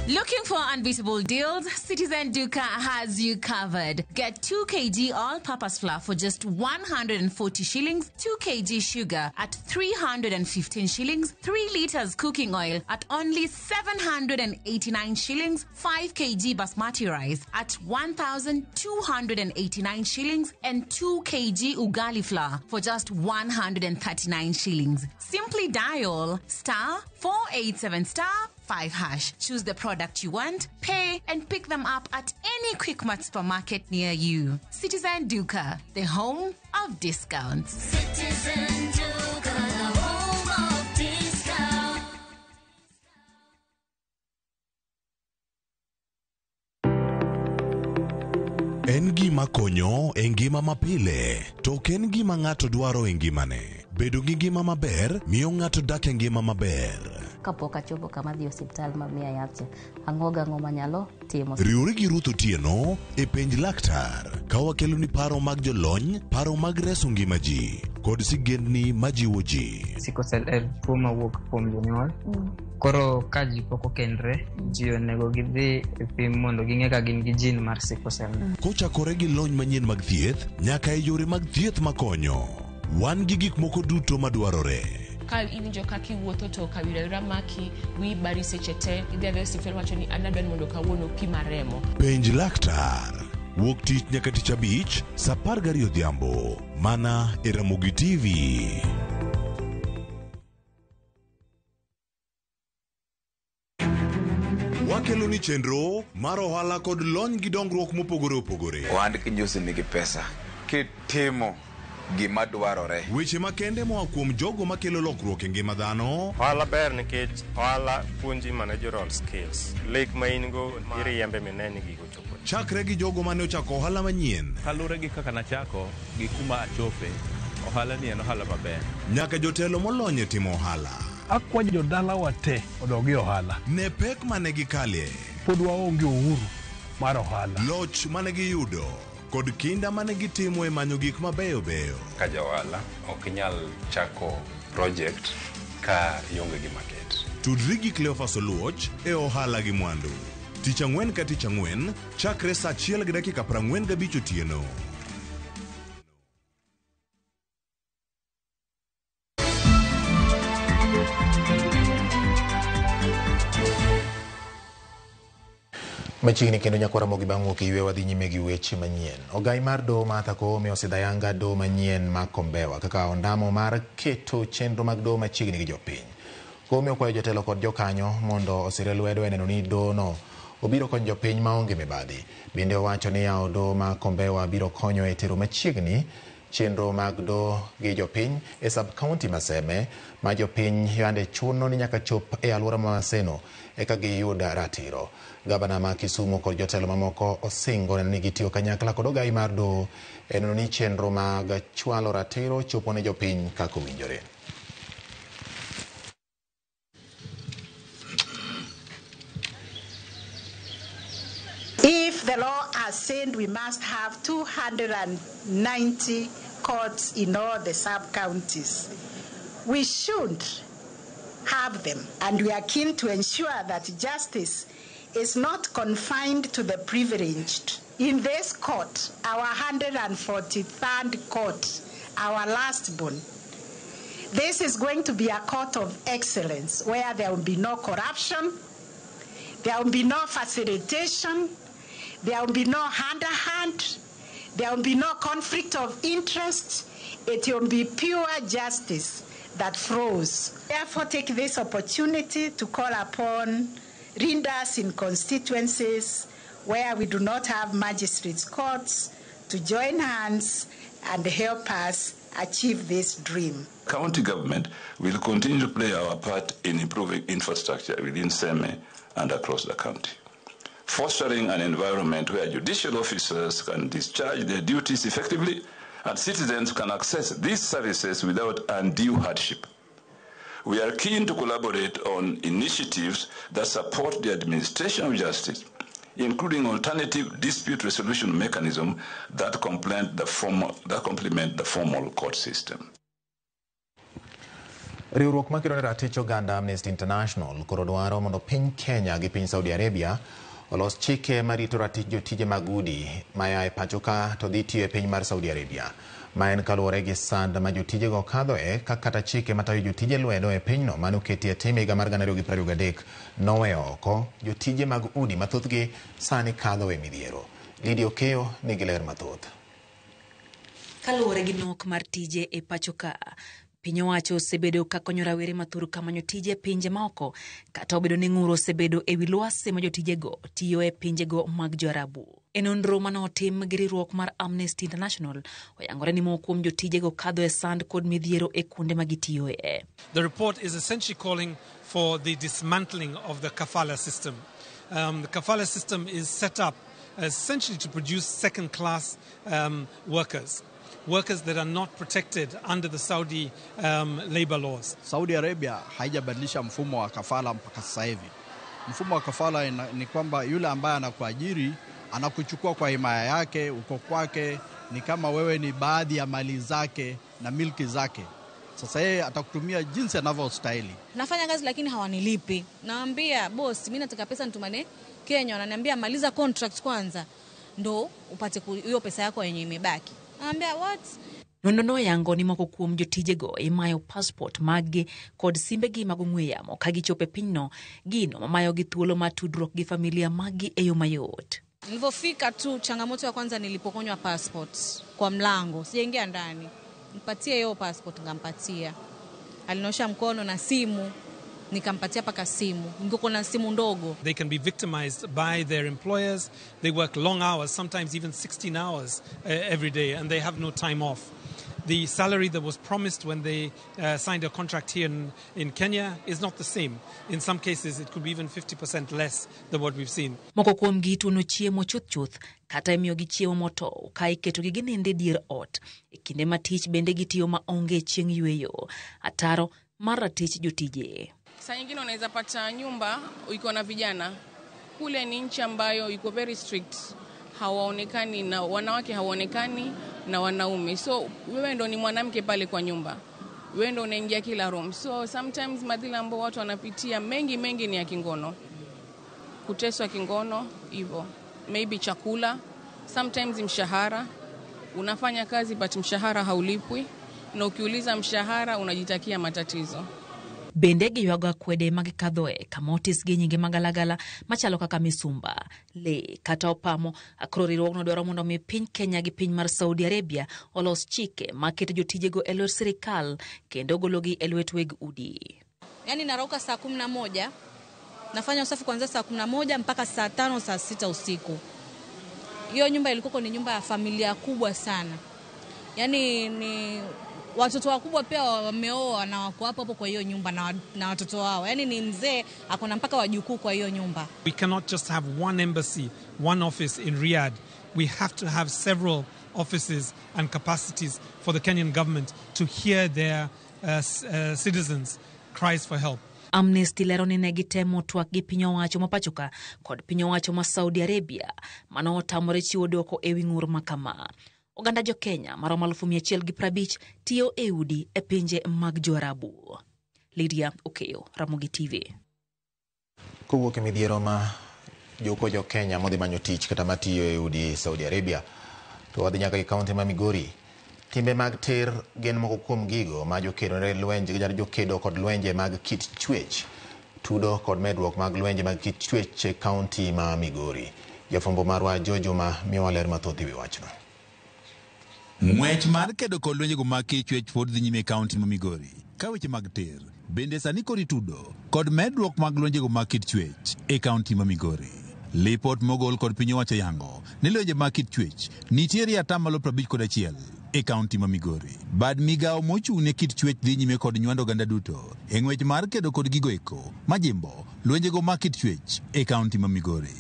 Looking for unbeatable deals? Citizen Duka has you covered. Get 2 kg all-purpose flour for just 140 shillings, 2 kg sugar at 315 shillings, 3 liters cooking oil at only 789 shillings, 5 kg basmati rice at 1,289 shillings, and 2 kg ugali flour for just 139 shillings. Simply dial star 487 star 5 hash. Choose the product you want, pay, and pick them up at any Quickmart supermarket near you. Citizen Duka, the home of discounts. Citizen Duka, the home of discount. En gima konyo e ngima mapile, to ok en gima ng'ato dwaro e ngimane. Bedo gi ngima maber miyo ng'ato dak e ngima maber. Kapok achopo kama adhi e osiptal ma miya yath cha, ang'o gang'o manyalo timo. Riwri gi Ruth Otieno e Penj Laktar ka wakeloni paro mag jolony, paro mag reso ngima ji, kod sigendni majiwo ji. Sickle cell en tuo mawuok kuom jonyuol. Koro ka ji pok okendre, ji onego gidhi e pim mondo ging'e ka gin gi gene mar sickle cell. Kochakore gi lony manyien mag thieth nyaka e yore mag thieth makonyo. Wan gi gik moko duto madwarore. Ka iwinjo kaka iwuotho to kawira wira maki, wiyi bari seche te, idhi adhiya e osiptal wacho ni an adwa ni mondo kawuono pima remo. Penj Laktar. Wuok tich nyaka tich abich, saa 12 odhiambo. Mana e Ramogi TV. Wakelo ni chenro mar ohala kod lony gi dongruok mopogore opogore. Ohand kinjusi nigi pesa kitimo gima dwarore. Weche makende moa kuom jogo makelo lokruok e ngima dhano. Ohala ber nikech ohala puonji managerial skills. Lek ma in go iriembe mine ni gigo chopo. Chakre gi jogo mane ochako ohala manyien. Kaluwore gi kaka nachako gi kuma achope, ohala ni en ohala maber. Nyaka jotelo molony e timo ohala. Akwayo jodalawa te odog e ohala. Ne pek mane gikalie. Pod waonge uhuru mar ohala. Loch mane giyudo kod kinda mane gitimo e manyo gik mabeyo beyo. Ka ja ohala ok inyal chako project ka ionge gi market. Tudri gi Cleophas Oluoch e ohala gi mwandu. Tich ang'wen ka tich ang'wen chakre saa 1:45 otieno. Machiegni kendo nyakwar Ramogi bang' wuok e yweyo wadhi nyime gi weche manyien. Ogai mar doho Martha Koome osidho ayanga doho manyien ma Kombewa kaka ondamo mar keto chenro mag doho machiegni gi jopiny. Koome okwayo jotelo kod jokanyo mondo osire lwedo e neno ni doho no obiro konyo jopiny maonge mibadhi. Bende owacho ni yawo doho ma Kombewa biro konyo e tero machiegni chenro mag doho gi jopiny e sub-county ma Seme ma jopiny yande chuno ni nyaka chop e alwora ma Maseno eka giyud ratiro. Gavana ma Kisumu kod jotelo mamoko osingo neno ni gitiyo kanyakla kod ogai mar doho e neno ni chenro mag chwalo ratiro chopo ne jopiny kaka owinjore. If the law has said we must have 290 courts in all the sub-counties, we should have them, and we are keen to ensure that justice is not confined to the privileged. In this court, our 143rd court, our last born, this is going to be a court of excellence where there will be no corruption, there will be no facilitation, there will be no hand-to-hand, there will be no conflict of interest. It will be pure justice that flows. Therefore, take this opportunity to call upon leaders in constituencies where we do not have magistrates' courts to join hands and help us achieve this dream. County government will continue to play our part in improving infrastructure within Seme and across the county, fostering an environment where judicial officers can discharge their duties effectively and citizens can access these services without undue hardship. We are keen to collaborate on initiatives that support the administration of justice, including alternative dispute resolution mechanism that complement the formal court system. Riwruok makedo ne ratich oganda Amnesty International koro dwaro mondo piny Kenya gi piny Saudi Arabia olos chike marito ratich jotije mag udi maya e pacho ka to dhi tiyo e piny mar Saudi Arabia. Ma en kaluwore gi sand ma jotijego kadhoe ka kata chike matayo jotije lwedo e pinyno mane oketi e tim higa mar 2023 noweyo oko jotije mag udi ma thothgi sani kadho e midhiero. Lydia Okeyo nigi ler mathoth. Kaluwore gi nok mar tije e pacho ka, Piny owacho osebedo ka konyo rawere mathur ka manyo tije e pinje maoko, kata obedo ni ng'ur osebedo e wi lwasi ma jotijego tiyo e pinjego mag Joarabu. E nonro mane otim gi riwruok mar Amnesty International, oyangore ni moko kuom jotijego kadho e sand kod midhiero e kuonde ma gitiyoe. The report is essentially calling for the dismantling of the kafala system. The kafala system is set up essentially to produce second-class workers, workers that are not protected under the Saudi labor laws. Saudi Arabia haijabadilisha mfumo wa kafala mpaka sasa hivi. Mfumo wa kafala ni kwamba yule ambaye anakuajiri anakuchukua kwa himaya yake, uko kwake, ni kama wewe ni baadhi ya mali zake na milki zake. Sasa yeye atakutumia jinsi anavyostahili. Nafanya kazi lakini hawanilipi. Naambia boss, mimi nataka pesa nitumane Kenya, wananiambia maliza contract kwanza ndo upate hiyo pesa yako yenye imebaki. Naambia what? Nonro no oyango ni moko kuom jotijego imayo passport maggi kod simbegi mag ong'we yamo ka gichopo e pinyno, gino mamayogi thuolo mar tudruok gi familia maggi e yo mayot. Nilipofika tu, changamoto ya kwanza nilipokonywa passport kwa mlango, sijaingia ndani. Nipatie hiyo passport, nikampatia. Alinosha mkono na simu, nikampatia paka simu. Ningekuwa na simu ndogo. They can be victimized by their employers. They work long hours, sometimes even 16 hours every day, and they have no time off. The salary that was promised when they signed a contract here in Kenya is not the same. In some cases, it could be even 50% less than what we've seen. Moko kuomgi tuono chiemo chuth chuth kata imiyogi chiemo motow ka iketogi ginindo e dier ot. E kinde ma tich bende gitiyo maonge chieng' yweyo. Ataro mar ratich jotije. Saa nyingine unaweza pata nyumba iko na vijana. Kule ni nchi ambayo iko very strict. Hawaonekani na wanawake, hawaonekani na wanaume. So wewe ndo ni mwanamke pale kwa nyumba. Wewe ndo unaingia kila room. So sometimes madhila ambao watu wanapitia mengi mengi ni ya kingono. Kuteswa kingono hivyo. Maybe chakula, sometimes mshahara. Unafanya kazi but mshahara haulipwi, na ukiuliza mshahara unajitakia matatizo. Bende giywago akwede ma gikadhoe kama otis gi nyinge magalagala machalo kaka misumba, le kata opamo. Akoro riwruogno dwaro mondo mi piny Kenya gi piny mar Saudi Arabia olos chike maketo jotijego e lwet sirikal kendo gologi e lwet weg udi. Yaani narauka saa 11, nafanya usafi kuanzia saa 11 mpaka saa 5 saa 6 usiku. Hiyo nyumba ilikuwa ni nyumba ya familia kubwa sana. Yaani ni watoto wakubwa pia wameoa na wako hapo hapo kwa hiyo nyumba na watoto wao. Yaani ni mzee akona mpaka wajukuu kwa hiyo nyumba. We cannot just have one embassy, one office in Riyadh. We have to have several offices and capacities for the Kenyan government to hear their citizens' cries for help. Amnesty lero ni ne gitemo twak gi piny owacho ma pachoka kod piny owacho ma Saudi Arabia mano otamore chiwo dwoko e wi ng'ur ma kama. Oganda jo Kenya maromo 150,000 tiyo e udi e pinje mag Joarabu. Lydia Okeyo, Ramogi TV. Kowuok e midhiero ma joko jo Kenya modhi manyo tich kata matiyo e udi Saudi Arabia, to wadhi nyaka e kaunti ma Migori. Timbe mag ter gin moko kuom gigo ma jokedo ne lwenje jokedo kod lwenje mag kit chwech tudo kod medruok mag lwenje mag kit chwech e kaunti ma Migori. Jafwambo marwa Jojuma miyowa ler mathoth e wi wachno. Ng'wech mar kedo kod lwenjego mag kit chwech pod dhi nyime e kaunti ma Migori. Ka weche mag ter bende sani koro itudo kod medruok mag lwenjego mag kit chwech e kaunti ma Migori. Lipot mogol kod piny owacho yango ni lwenje mag kit chwech nitiere 51% e kaunti ma Migori. Bad migawo mochung' ne kit chwech dhi nyime kod nywando oganda duto e ng'wech mar kedo kod gigo eko majimbo lwenjego mag kit chwech e kaunti ma Migori.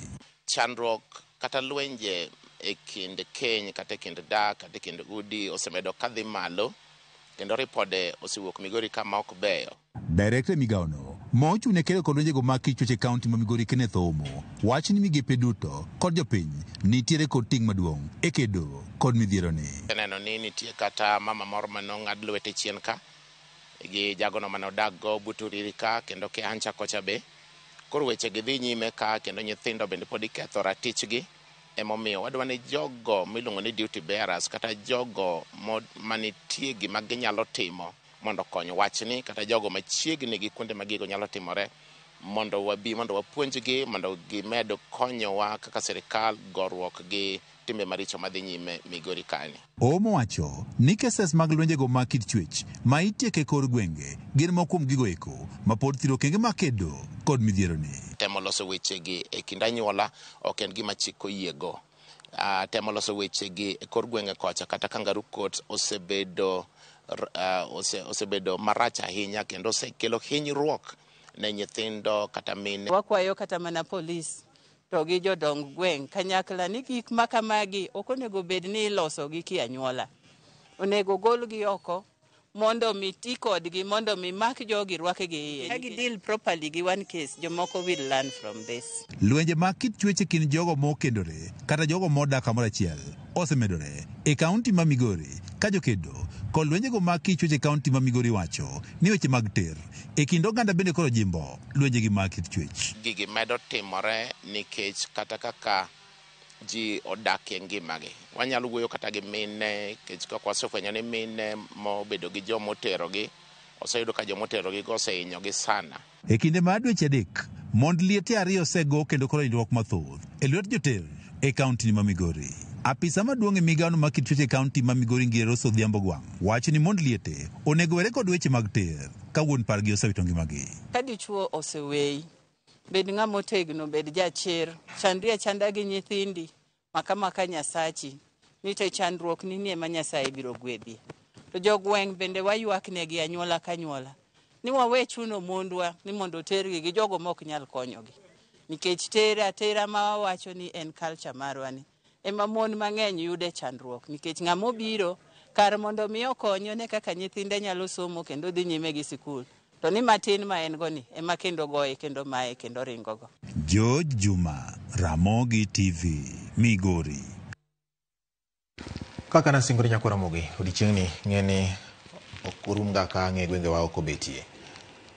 Chandruok kata lwenje e kind keny kata e kind dak kata e kind udi osemedo kadhi malo kendo ripode osewuok Migori kama ok beyo. Director e migawono mochung' ne kedo kod lwenjego mag kit chwech e kaunti ma Migori Kenneth Oumo wach ni migepe duto kod jopiny nitiere kod ting' maduong' e kedo kod midhieroni. Aneno ni nitie kata mama moro manong'ad lwete chien ka gi jagono mane odak go Buturiri ka kendo Kehancha kocha be. Koro weche gi dhi nyime ka kendo nyithindo bende pod iketho ratichgi. Emomiyo wadwa ni jogo miluongo ni duty bearers kata jogo manitie gima ginyalo timo mondo okony wachni kata jogo machiegni gi kuonde ma gigo nyalo timore mondo wabi mondo wapuonjgi mondo gimed konyowa kaka sirikal goruok gi timbe maricho madhi nyime Migori kani. Omo wacho ni cases mag lwenjego mag kit chwech ma itieko e kor gwenge gin moko kuom gigo eko ma pod thiro okenge mag kedo kod midhieroni. Temo loso wechegi e kind anyuola ok en gima chik oyiego. Temo loso wechegi e kor gwenge kocha kata kangaroo court osebedo marach ahinya kendo osekelo hinyruok ne nyithindo kata mine. Wakwayo kata mana polis to gi jodong gweng' kanyakla ni gik ma kamagi ok onego bed ni iloso gi ki anyuola. Onego golgi oko mondo mi ti kodgi, mondo mi mak jogi rwakgi iye. Ka gi deal properly gi one case, jomoko will learn from this. Lwenje mag kit chwech e kind jogo mokendore kata jogo modak kamoro achiel osemedore e kaunti ma Migori ka jokedo kod lwenjego mag kit chwech e kaunti ma Migori wacho ni weche mag ter e kind oganda bende koro jimbo lwenjegi mag kit chwech. Gigi medo timore nikech kata kaka ji odak e ngimagi. Wanyalo wuoyo kata gi mine, nikech kaka wasefwenyo ni mine mobedo gi jomoterogi oseyudo ka jomoterogi go osehinyogi sana. E kinde mar dweche 3, mond liete 2 osego kendo koro hinyruok mathoth e lwet joter e kaunti ma Migori. Apisa maduong' e migawono mar kit chwech e kaunti ma Migori Ngire Rose Odhiambo Gwang' wacho ni mond liete onego were kod weche mag ter ka wuon pargi osewito ngimagi. Ka dichuo oseweyi, bed ng'ama otegno, bed jachir, chandri achanda gi nyithindi, maka maka Nyasachi, nite chandruok ni nie ma Nyasaye biro gwedhi. To jogweng' bende waywak negi anyuola ka anyuola ni wawe chuno mondwa ni mondo otergi gi jogo mok nyal konyogi. Nikech tera atera ma wawacho ni en culture marwa ni ema mon mang'eny yude chandruok, nikech ng'ama obiro kar mondo mi okonyo ne kaka nyithinde nyalo somo kendo dhi nyime gi sikul, to ni matin ma en go ni ema kendo goye kendo maye kendo ringogo. George Juma, Ramogi TV, Migori. Kaka nasingori nyako Ramogi, odiechieng'ni ng'eni ok orum ga ka ng'e gwengewa ok obetie.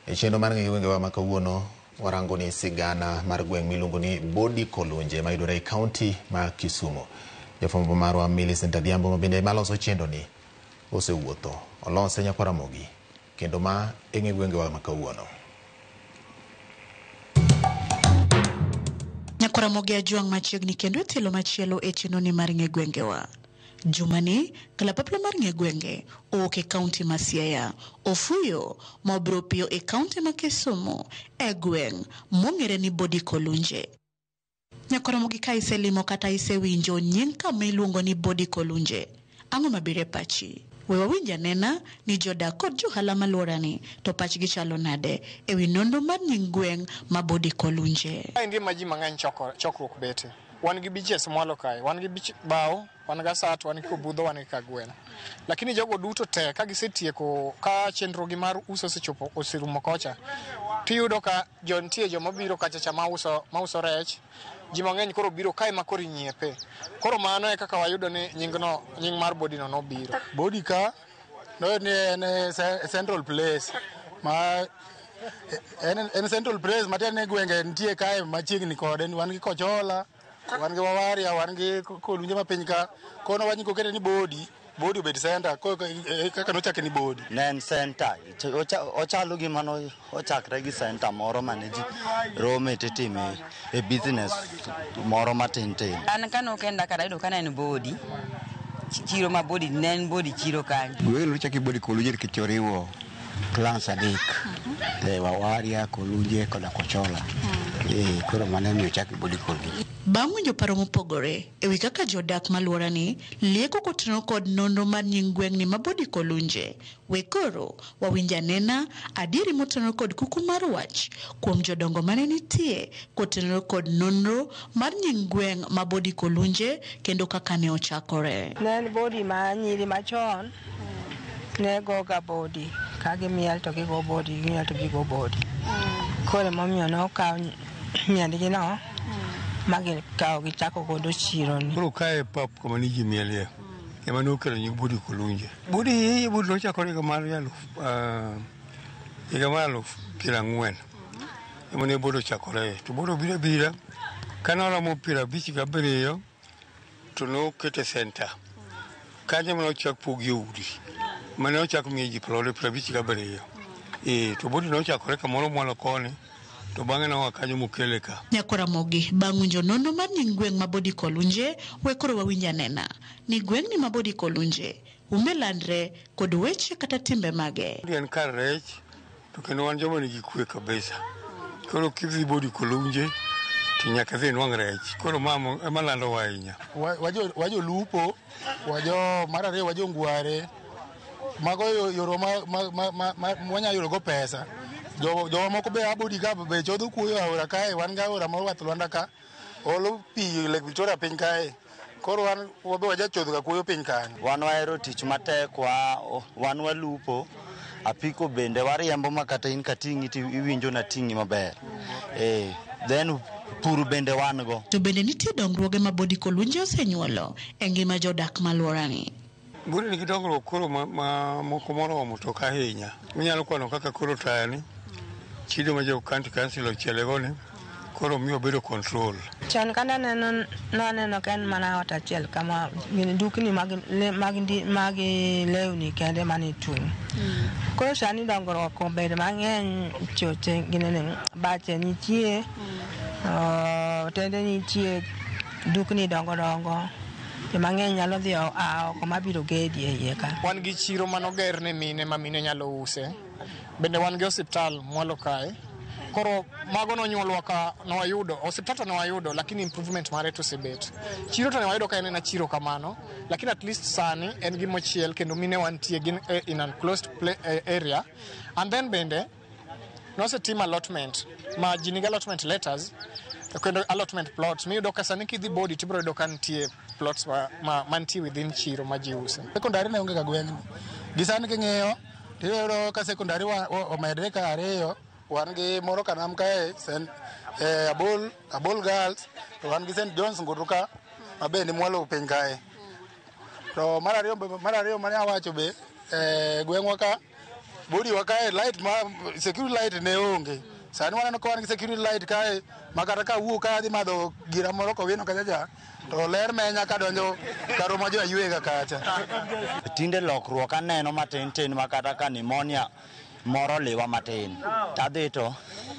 E chenro mar ng'e gwengewa ma kawuono warango ni sigana mar gweng' miluongo ni Bodi Kolunje mayudore e kaunti ma Kisumu. Jafwambo marwa Millicent Adhiambo ma bende maloso chenro ni osewuotho olose nyako Ramogi kendo ma e ng'e gwengewa ma kawuono. Nyako Ramogi Ajwang' machiegni kendo e tielo machielo e chenro ni mar ng'e gwengewa. Jumani, kalapapla mar ng'e gwenge owuok e kaunti ma Siaya, ofuyo ma obiro piyo e kaunti ma Kisumu e gweng' mong'ere ni Bodi Kolunje. Nyako Ramogi, ka iselimo kata isewinjo nying kama iluongo ni Bodi Kolunje, ang'o mabiro e pachi? We wawinj anena ni jodak kod johala maluorani to pachgi chalo nade ewi nonro mar nying gweng' ma Bodi Kolunje. Kaendi ma ji mang'eny chokruok bete. Wan gi beaches mwalo kae, wan gi beach Bao, wan gi Asat, wan gi Kobudho, wan gi Kagweno. Lakini jogo duto te ka gisetieko ka chenro gi mar uso osechopo oserumo kocha, tiyudo ka jontie joma biro kacha cha mauso rech, ji mang'eny koro biro kae ma koro inyiepe. Koro mano e kaka wayudo ni nyingno, nying mar Bodi no nobiro. Bodi ka no ni en central place ma en central place matiende ni gwenge nitie kae machiegni kode, wan gi Kochola, wan gi Wawaria, wan gi Kolunje ma piny ka. Kono wach ni kokete ni Bodi, Bodi obed center, kaka nochake ni Bodi. Ne en center, ochalo gima no ochakre gi center moro mane ji rome titime e business moro matin tin. An kano kenda kata yudo ka ne en Bodi, chiro ma Bodi, ne en Bodi chiro kanyo. Gweng' nochaki Bodi Kolunje nikech oriwo clans 3, Wawaria, Kolunje koda Kochola. Koro mano emiyo ochaki Bodi Kolunje. Bang' winjo paro mopogore ewi kaka jodak maluorani lieko kotenore kod nonro mar nying gweng'ni ma Bodi Kolunje, we koro wawinj anena adieri motenore kod kuku mar wach kuom jodongo mane nitie kotenore kod nonro mar nying gweng' ma Bodi Kolunje kendo kaka ne ochakore. Ne en Bodi ma nyiri machon ne goga Bodi, ka gimiel to gigo Bodi, gimiel to gigo Bodi. Koro emomiyo ne okaw miendgi no ma gikawo gichako godo chiro ni. Koro kae pap kama ni ji mielie ema ne okelo nying Bodi Kolunje. Bodi nochakore higa mar 1940 ema ne Bodi ochakore. To Bodi obiro abira kane oromo 57 to nokete center. Kanyo ema nochak pogie udi mane ochak miye ji plode 57. To Bodi nochakore kamoro mwalo koni To bang'e noa kanyo mokele ka. Nyakoramogi bang' winjo nonro mar nying gweng' ma Bodi Kolunje, we koro wawinj anena ni gweng'ni ma Bodi Kolunje ume landre kod weche kata timbe mage. En kar rech to kendo wan joma nigi kwe kabisa. Koro kidhi Bodi Kolunje to nyaka idhi nwang' rech. Koro mamo ema landowa ahinya. Wajolupo, wajo mar ariyo wajo ngware. Mago yoro ma wanyalo yudo go pesa. Jowa moko be abodi ka be chodho kuoyo aora kae, wan gi aora mar Wath Lwanda ka, olo pi Lake Victoria piny kae. Koro wan wabe wajachodho ga kuoyo piny kanyo. Wan wahero tich matek, wan walupo, apiko bende wariembo ma kata in kating'i to iwinjo nating'i maber. Then pur bende wan go. To bende nitie dongruoge ma Bodi Kolunje osenyuolo e ngima jodak malworani. Bodi nigi dongruok koro ma moko moromo to ok ahinya. Inyalo kwano kaka koro tayani, chido ma jo county council ochielego ni, koro miyo bedo control. Chon ka naneno ka en mana ot achiel kama gin dukni mag lewni kende mane tung'. Koro sani dongruok obedo mang'eny, choche ginene bache nitie, otende nitie, dukni dongo dongo. Joma ng'eny nyalo dhi oko mabiro gedi e iye ka. Wan gi chiro manoger ne mine ma mine nyalo use. Bende wan gi osiptal mwalo kae. Koro mago nonyuolwa ka nwayudo, osiptal to nwayudo, lakini improvement mare to osebet. Chiro to nwayudo ka en ena chiro kamano, lakini at least sani en gimochiel kendo mine wantie gin in an closed area. And then bende nosetim allotment, ma ji nigi allotment letters, kendo allotment plots. Miyudo ka sani kidhi Bodi tibiro yudo ka nitie plots mantie within chiro ma ji use. Sekondari ne onge ga gweng'ni. Gi sani king'iyo, tiyudo ka sekondari omedre ka ariyo, wan gi moro kanam kae, Abol Girls, to wan gi St. John's Ngudu ka, ma be ni mwalo piny kae. To mar ariyo mane awacho be, gweng'wa ka, Bodi wa kae, light ma, security light ne onge. Sani waneno ka wan gi security light kae, ma kata ka awuok ka adhi madho gira moro kowino kacha cha, to ler menya kadonjo karo ma jo ayuega kacha. Tinde lokruok aneno matin tin ma kata ka pneumonia moro liwa matin, tadhi to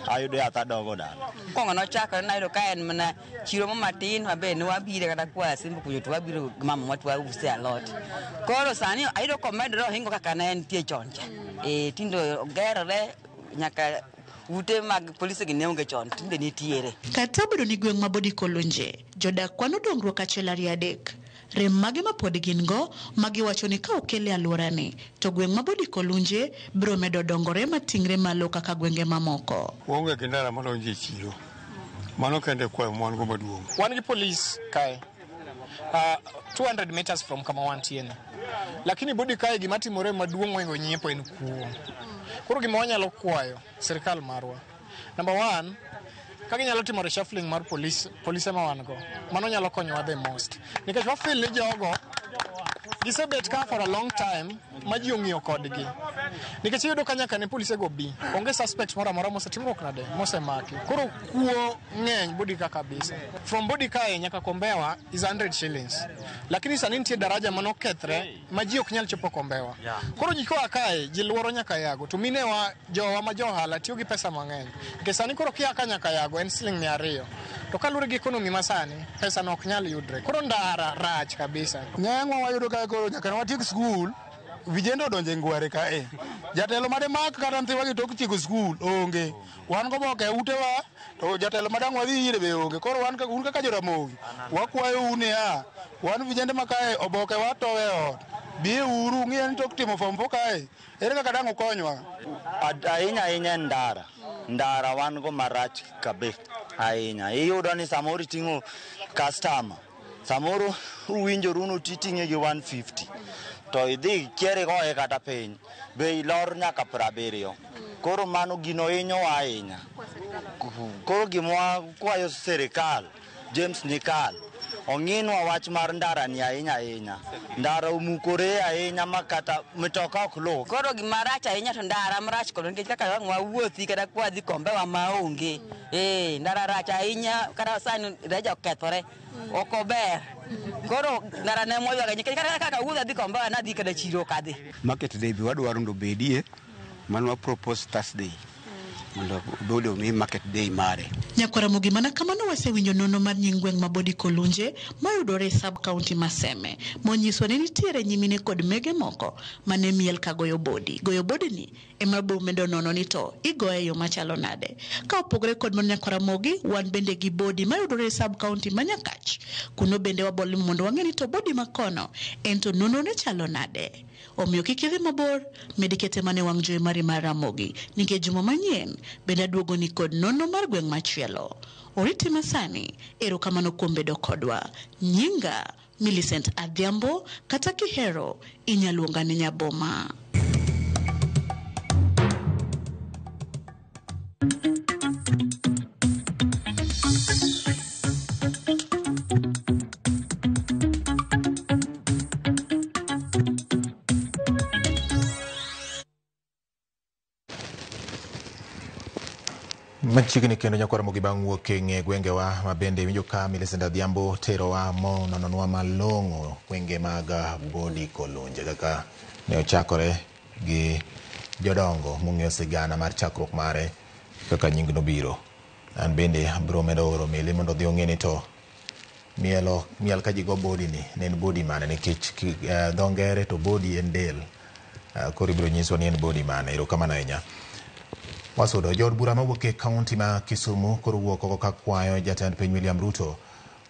ayudo yath adogo dala. Mokwongo nochakore nayudo ka en mana chiro mo matin maber ne wabire kata kwa Simba kucho to wabiro gi mama to wause alot. Koro sani ayudo komedore ohingo kaka ne entie chon cha. Tinde ogerore nyaka ute mag polise gi ne onge chon, tinde nitiere. Kata obedo ni gweng' ma Bodi Kolunje, jodak kwano dongruok achiel ariyo adek. Rem mage ma pod gin go ma giwacho ni ka okel e alworani to gweng' ma Bodi Kolunje biro medo dongore mating're malo kaka gwenge mamoko. Waonge gi ndara madonjo e chiro. Mano kende kwayo ma wan go maduong'. Wan gi police kae. 200 meters from kama wantie ni. Lakini Bodi kae gima timore maduong' mohingo nyiepo en kuo. Koro gima wanyalo kwayo sirikal marwa. Number one, ka ginyalo timo reshuffling mar polise ma wan go, mano nyalo konyowa the most. Nikech wa feel ni jogo gisebet ka for a long time ma ji ong'iyo kodgi. Nikech iyudo ka nyaka ne polise go bi, onge suspect moro amora mosetimruok nade, mosemaki. Koro kuo ng'eny Bodi ka kabisa. From Bodi kae nyaka Kombewa is 100 shillings. Lakini sani nitie daraja manokethre ma ji ok nyal chopo Kombewa. Koro ji koa kae, ji luoro nyaka Yago. To minewa, jowa ma jo ohala tiyo gi pesa mang'eny. Nikech sani koro kia ka nyaka Yago en siling 200. To kaluwore gi economy masani, pesa no ok nyal yudre. Koro ndara rach kabisa. Ng'eng'wa wayudo ka koro nyaka ne watiek skul, vijende odonjo e ngware kae. Jatelo made mak kata nyithiwa gi tok tieko skul onge. Wan goboke e utewa, to jatelo madang' wadhi ire be onge. Koro wan un kaka Joramogi, wakwayou niya, wan vijende ma kae oboke watowe e ot. Biye uru ung'iye ni tok timo form 4 kae, ere kaka dang' ukonywa? Ahinya ahinya en ndara. Ndara wan go marach kabisa ahinya. Iyudo ni samoro iting'o customer, samoro uwinjoru ni titing'e gi 150 to idhi kier igoye kata piny, be ilor nyaka 70. Koro mano gino hinyowa ahinya. Koro gima wakwayo sirikal, James Nyikal, ong'inwa wach mar ndara ni ahinya ahinya. Ndara omukore ahinya ma kata mitoka ok luw. Koro gima rach ahinya to ndara marach kodwa nikech kaka wang' wawuothi kata kwadhi Kombewa maonge. Ndara rach ahinya kata sani daraja okethore. Ok ober. Koro ndara ne mwaywago nikech kata kaka awuotho adhi Kombewa nadhi kata chiro ok adhi. Market day be wadwaro mondo obedie, mano wa propose Thursday. Mondo bodi omi market day mare. Nyakwaramogi mana kamano wasewinjo nono mar nying gweng' ma Bodi Kolunje mayudore e sub county ma Seme monyiswa ni nitiere nyimine kod mege moko mane miel ka goyo bodi. Goyo bodi ni ema biro medo nono ni to igoye e yo machalo nade. Ka opogore kod mano Nyakwaramogi, wan bende gi bodi mayudore e sub county ma Nyakach. Kuno bende wabolimo mondo wang'e ni to bodi makono en to nonro ne chalo nade. Omiyo kik idhi mabor, med kete mana e wang' jowi mari mar Ramogi nikech juma manyien bende aduogo ni kod nonro mar gweng' machielo. Oriti masani, erokamano kuom bedo kodwa. Nyinga Millicent Adhiambo kata kihero inyaluonga ni Nyaboma. Machiegni kendo nyakwar Ramogi bang' wuok e ng'e gwengewa ma bende winjo ka Millicent Adhiambo terowa monononwa malong'o gwenge mag Bodi Kolunje kaka ne ochakore gi jodongo mong'eyo sigana mar chakruok mare kaka nying nobiro. An bende abiro medo oro Mili mondo odhi ong'e ni to mielo miel ka ji go bodi ni ne en bodi mane nikech dho ngere to bodi en del. Koro ibiro nyiswa ni en bodi mane. Erokamano ahinya. Wasudo jood bura mawuok e kaunti ma Kisumu koro wuok oko ka kwayo jatend piny William Ruto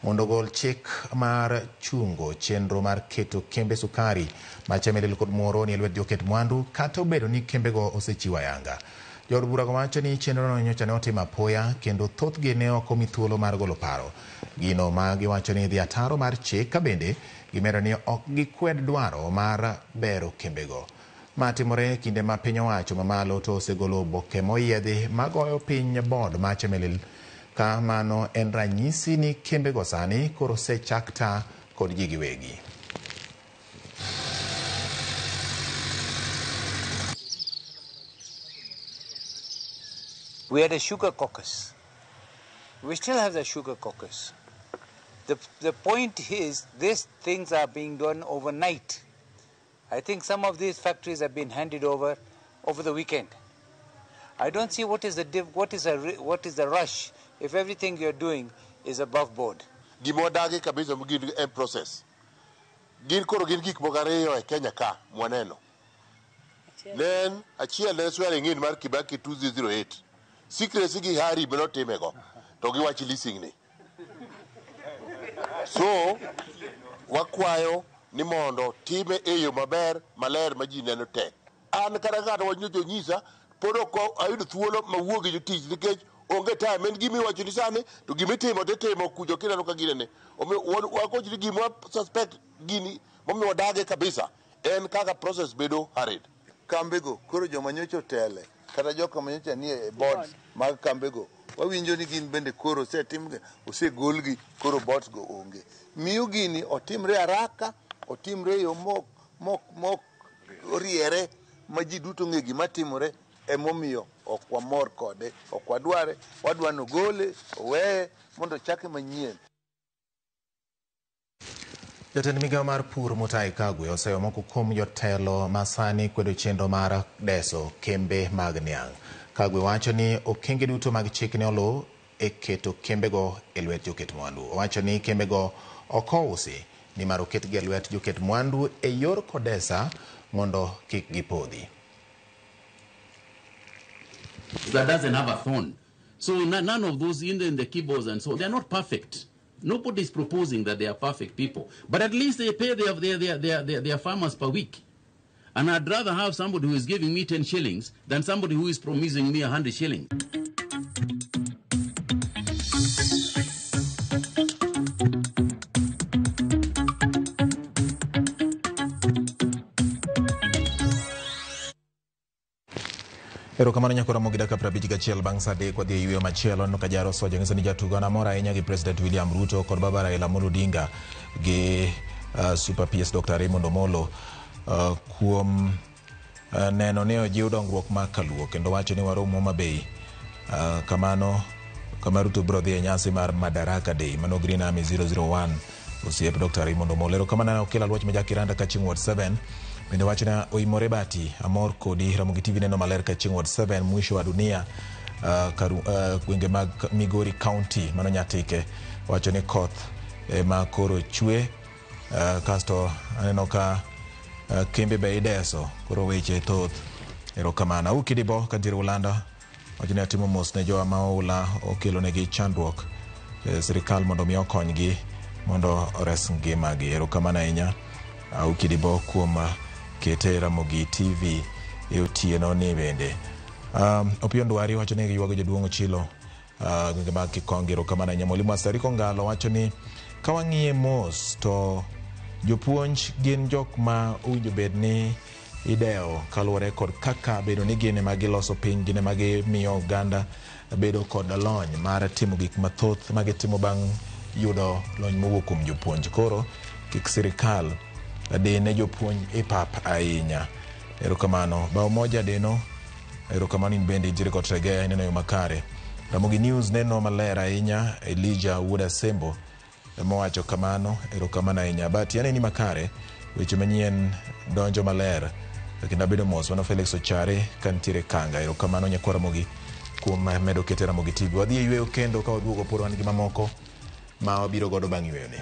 mondo ogol chik mar chungo chenro mar keto kembe sukari ma Chemelil kod Muhoroni e lwet joket mwandu kata obedo ni kembego osechiwo ayanga. Jood burago wacho ni chenrono nyocha ne otim apoya kendo thothgi ne ok omi thuolo mar golo paro. Gino ma giwacho ni dhi ataro mar chik ka bende gimedo ni ok gikwed dwaro mar bero kembego. Ma timore e kinde ma piny owacho mamalo to osegolo oboke moyiedhi magoyo piny board ma Chemelil ka mano en ranyisi ni kembego sani koro osechak ta kod ji giwegi. We had a sugar caucus. We still have the sugar caucus. The point is, these things are being done overnight. I think some of these factories have been handed over the weekend. I don't see what is the rush if everything you're doing is above board. Gima wadagi kabisa gin en process. Gin koro gin gik moko ariyo e Kenya ka mwaneno. Ne en achiel ne swearing in mar Kibaki 2008. Secrecy gi hari be notimego to giwach leasing ni. So wakwayo ni mondo time e yo maber maler ma ji neno te. An kata ng'ato wach nyocha onyisa pod ok ayudo thuolo mawuo gi jotich nikech onge time. En gima iwacho ni sani to gima itimo to itimo kucho kineno ka ginene. Omiyo wakoch ni gima suspect gini momiyo wadage kabisa en kaka process bedo hurried. Kambego koro joma nyocha otele kata joka manyocha nie e boards mag kambego wawinjo ni gin bende koro osetimgi osegolgi koro boards go onge. Miyo gini otimre haraka, otimre e yo mok oriere ma ji duto ng'e gima timore emomiyo ok wamor kode, ok wadware, wadwa nogole, oweye mondo ochake manyien. Jatend migawo mar pur Mutahi Kagwe oseyo moko kuom jotelo ma sani kwedo chenro mar deso kembe mag niang'. Kagwe wacho ni okenge duto mag chik ne oluw e keto kembego e lwet joket mwandu. Owacho ni kembego ok ousi nimar oketgi e lwet joket mwandu e yor kodesa mondo kik gipodhi. That doesn't have a thorn. So none of those in the keyboards and so they are not perfect. Nobody is proposing that they are perfect people, but at least they pay their farmers per week. And I'd rather have somebody who is giving me 10 shillings than somebody who is promising me 100 shillings. Erokamano nyakora Ramogi dakika 51 bang' saa 3 wadhi e yweyo machielo. Aneno ka Jaro Soja nyiso ni jatugo namor ahinya gi President William Ruto kod baba Raila Amolo Odinga gi Super PS Dr. Raymond Omolo kuom neno ni ojiw dongruok ma Kaluo kendo wacho ni warom Homa Bay. Kamano kama Ruto biro dhi e nyasi mar Madaraka Day. Mano Green Army 001 osiep Dr. Raymond Omolo. Erokamano Okelo Aluoch ma Jakiranda Kachieng' Ward 7. Bende wachna oimore bati amor kodi Ramogi TV neno maler Kachieng' Ward 7 mwisho wa dunia. Gwenge mag Migori County mano Nyatike wacho ni koth ema koro chwe. Kasto aneno ka kembe be ideso koro weche thoth. Erokamano. Auki Dibo kantiere Ulanda wacho ni atimo mos ne jowa ma oula okelonegi chandruok. Sirikal mondo mi okonygi mondo ores ngimagi. Erokamano ahinya Auki Dibo kuom kete Ramogi TV e otieno ni bende. Opiyo Ndwari wacho ni giywago jaduong' Ochilo gwenge mag Kikonge. Erokamano ahinya. Mwalimu Asariko Ngalo wacho ni ka wang'iye mos to jopuonj gin jok ma owinjo bed ni idewo kaluwore kod kaka bedo ni gin ema giloso piny, gin ema gimiyo oganda bedo kod lony mar timo gik mathoth ma gitimo bang' yudo lony mowuok kuom jopuonj. Koro kik sirikal dine jopuonj e pap ahinya. Erokamano. Bao moja deno. Erokamano in bende intiere kod Tegea ineno yo makare. Ramogi News neno maler ahinya. Elijah Wuod Asembo mowacho kamano. Erokamano ahinya. But aneni makare. Weche manyien donjo maler. Kendo abedo mos. Mano Felix Ochare kantiere Kanga. Erokamano nyakwa Ramogi kuom medo kete Ramogi TV. Wadhi e yweyo kendo ka waduogo pod wan gi mamoko ma wabiro godo bang' yweyo ni.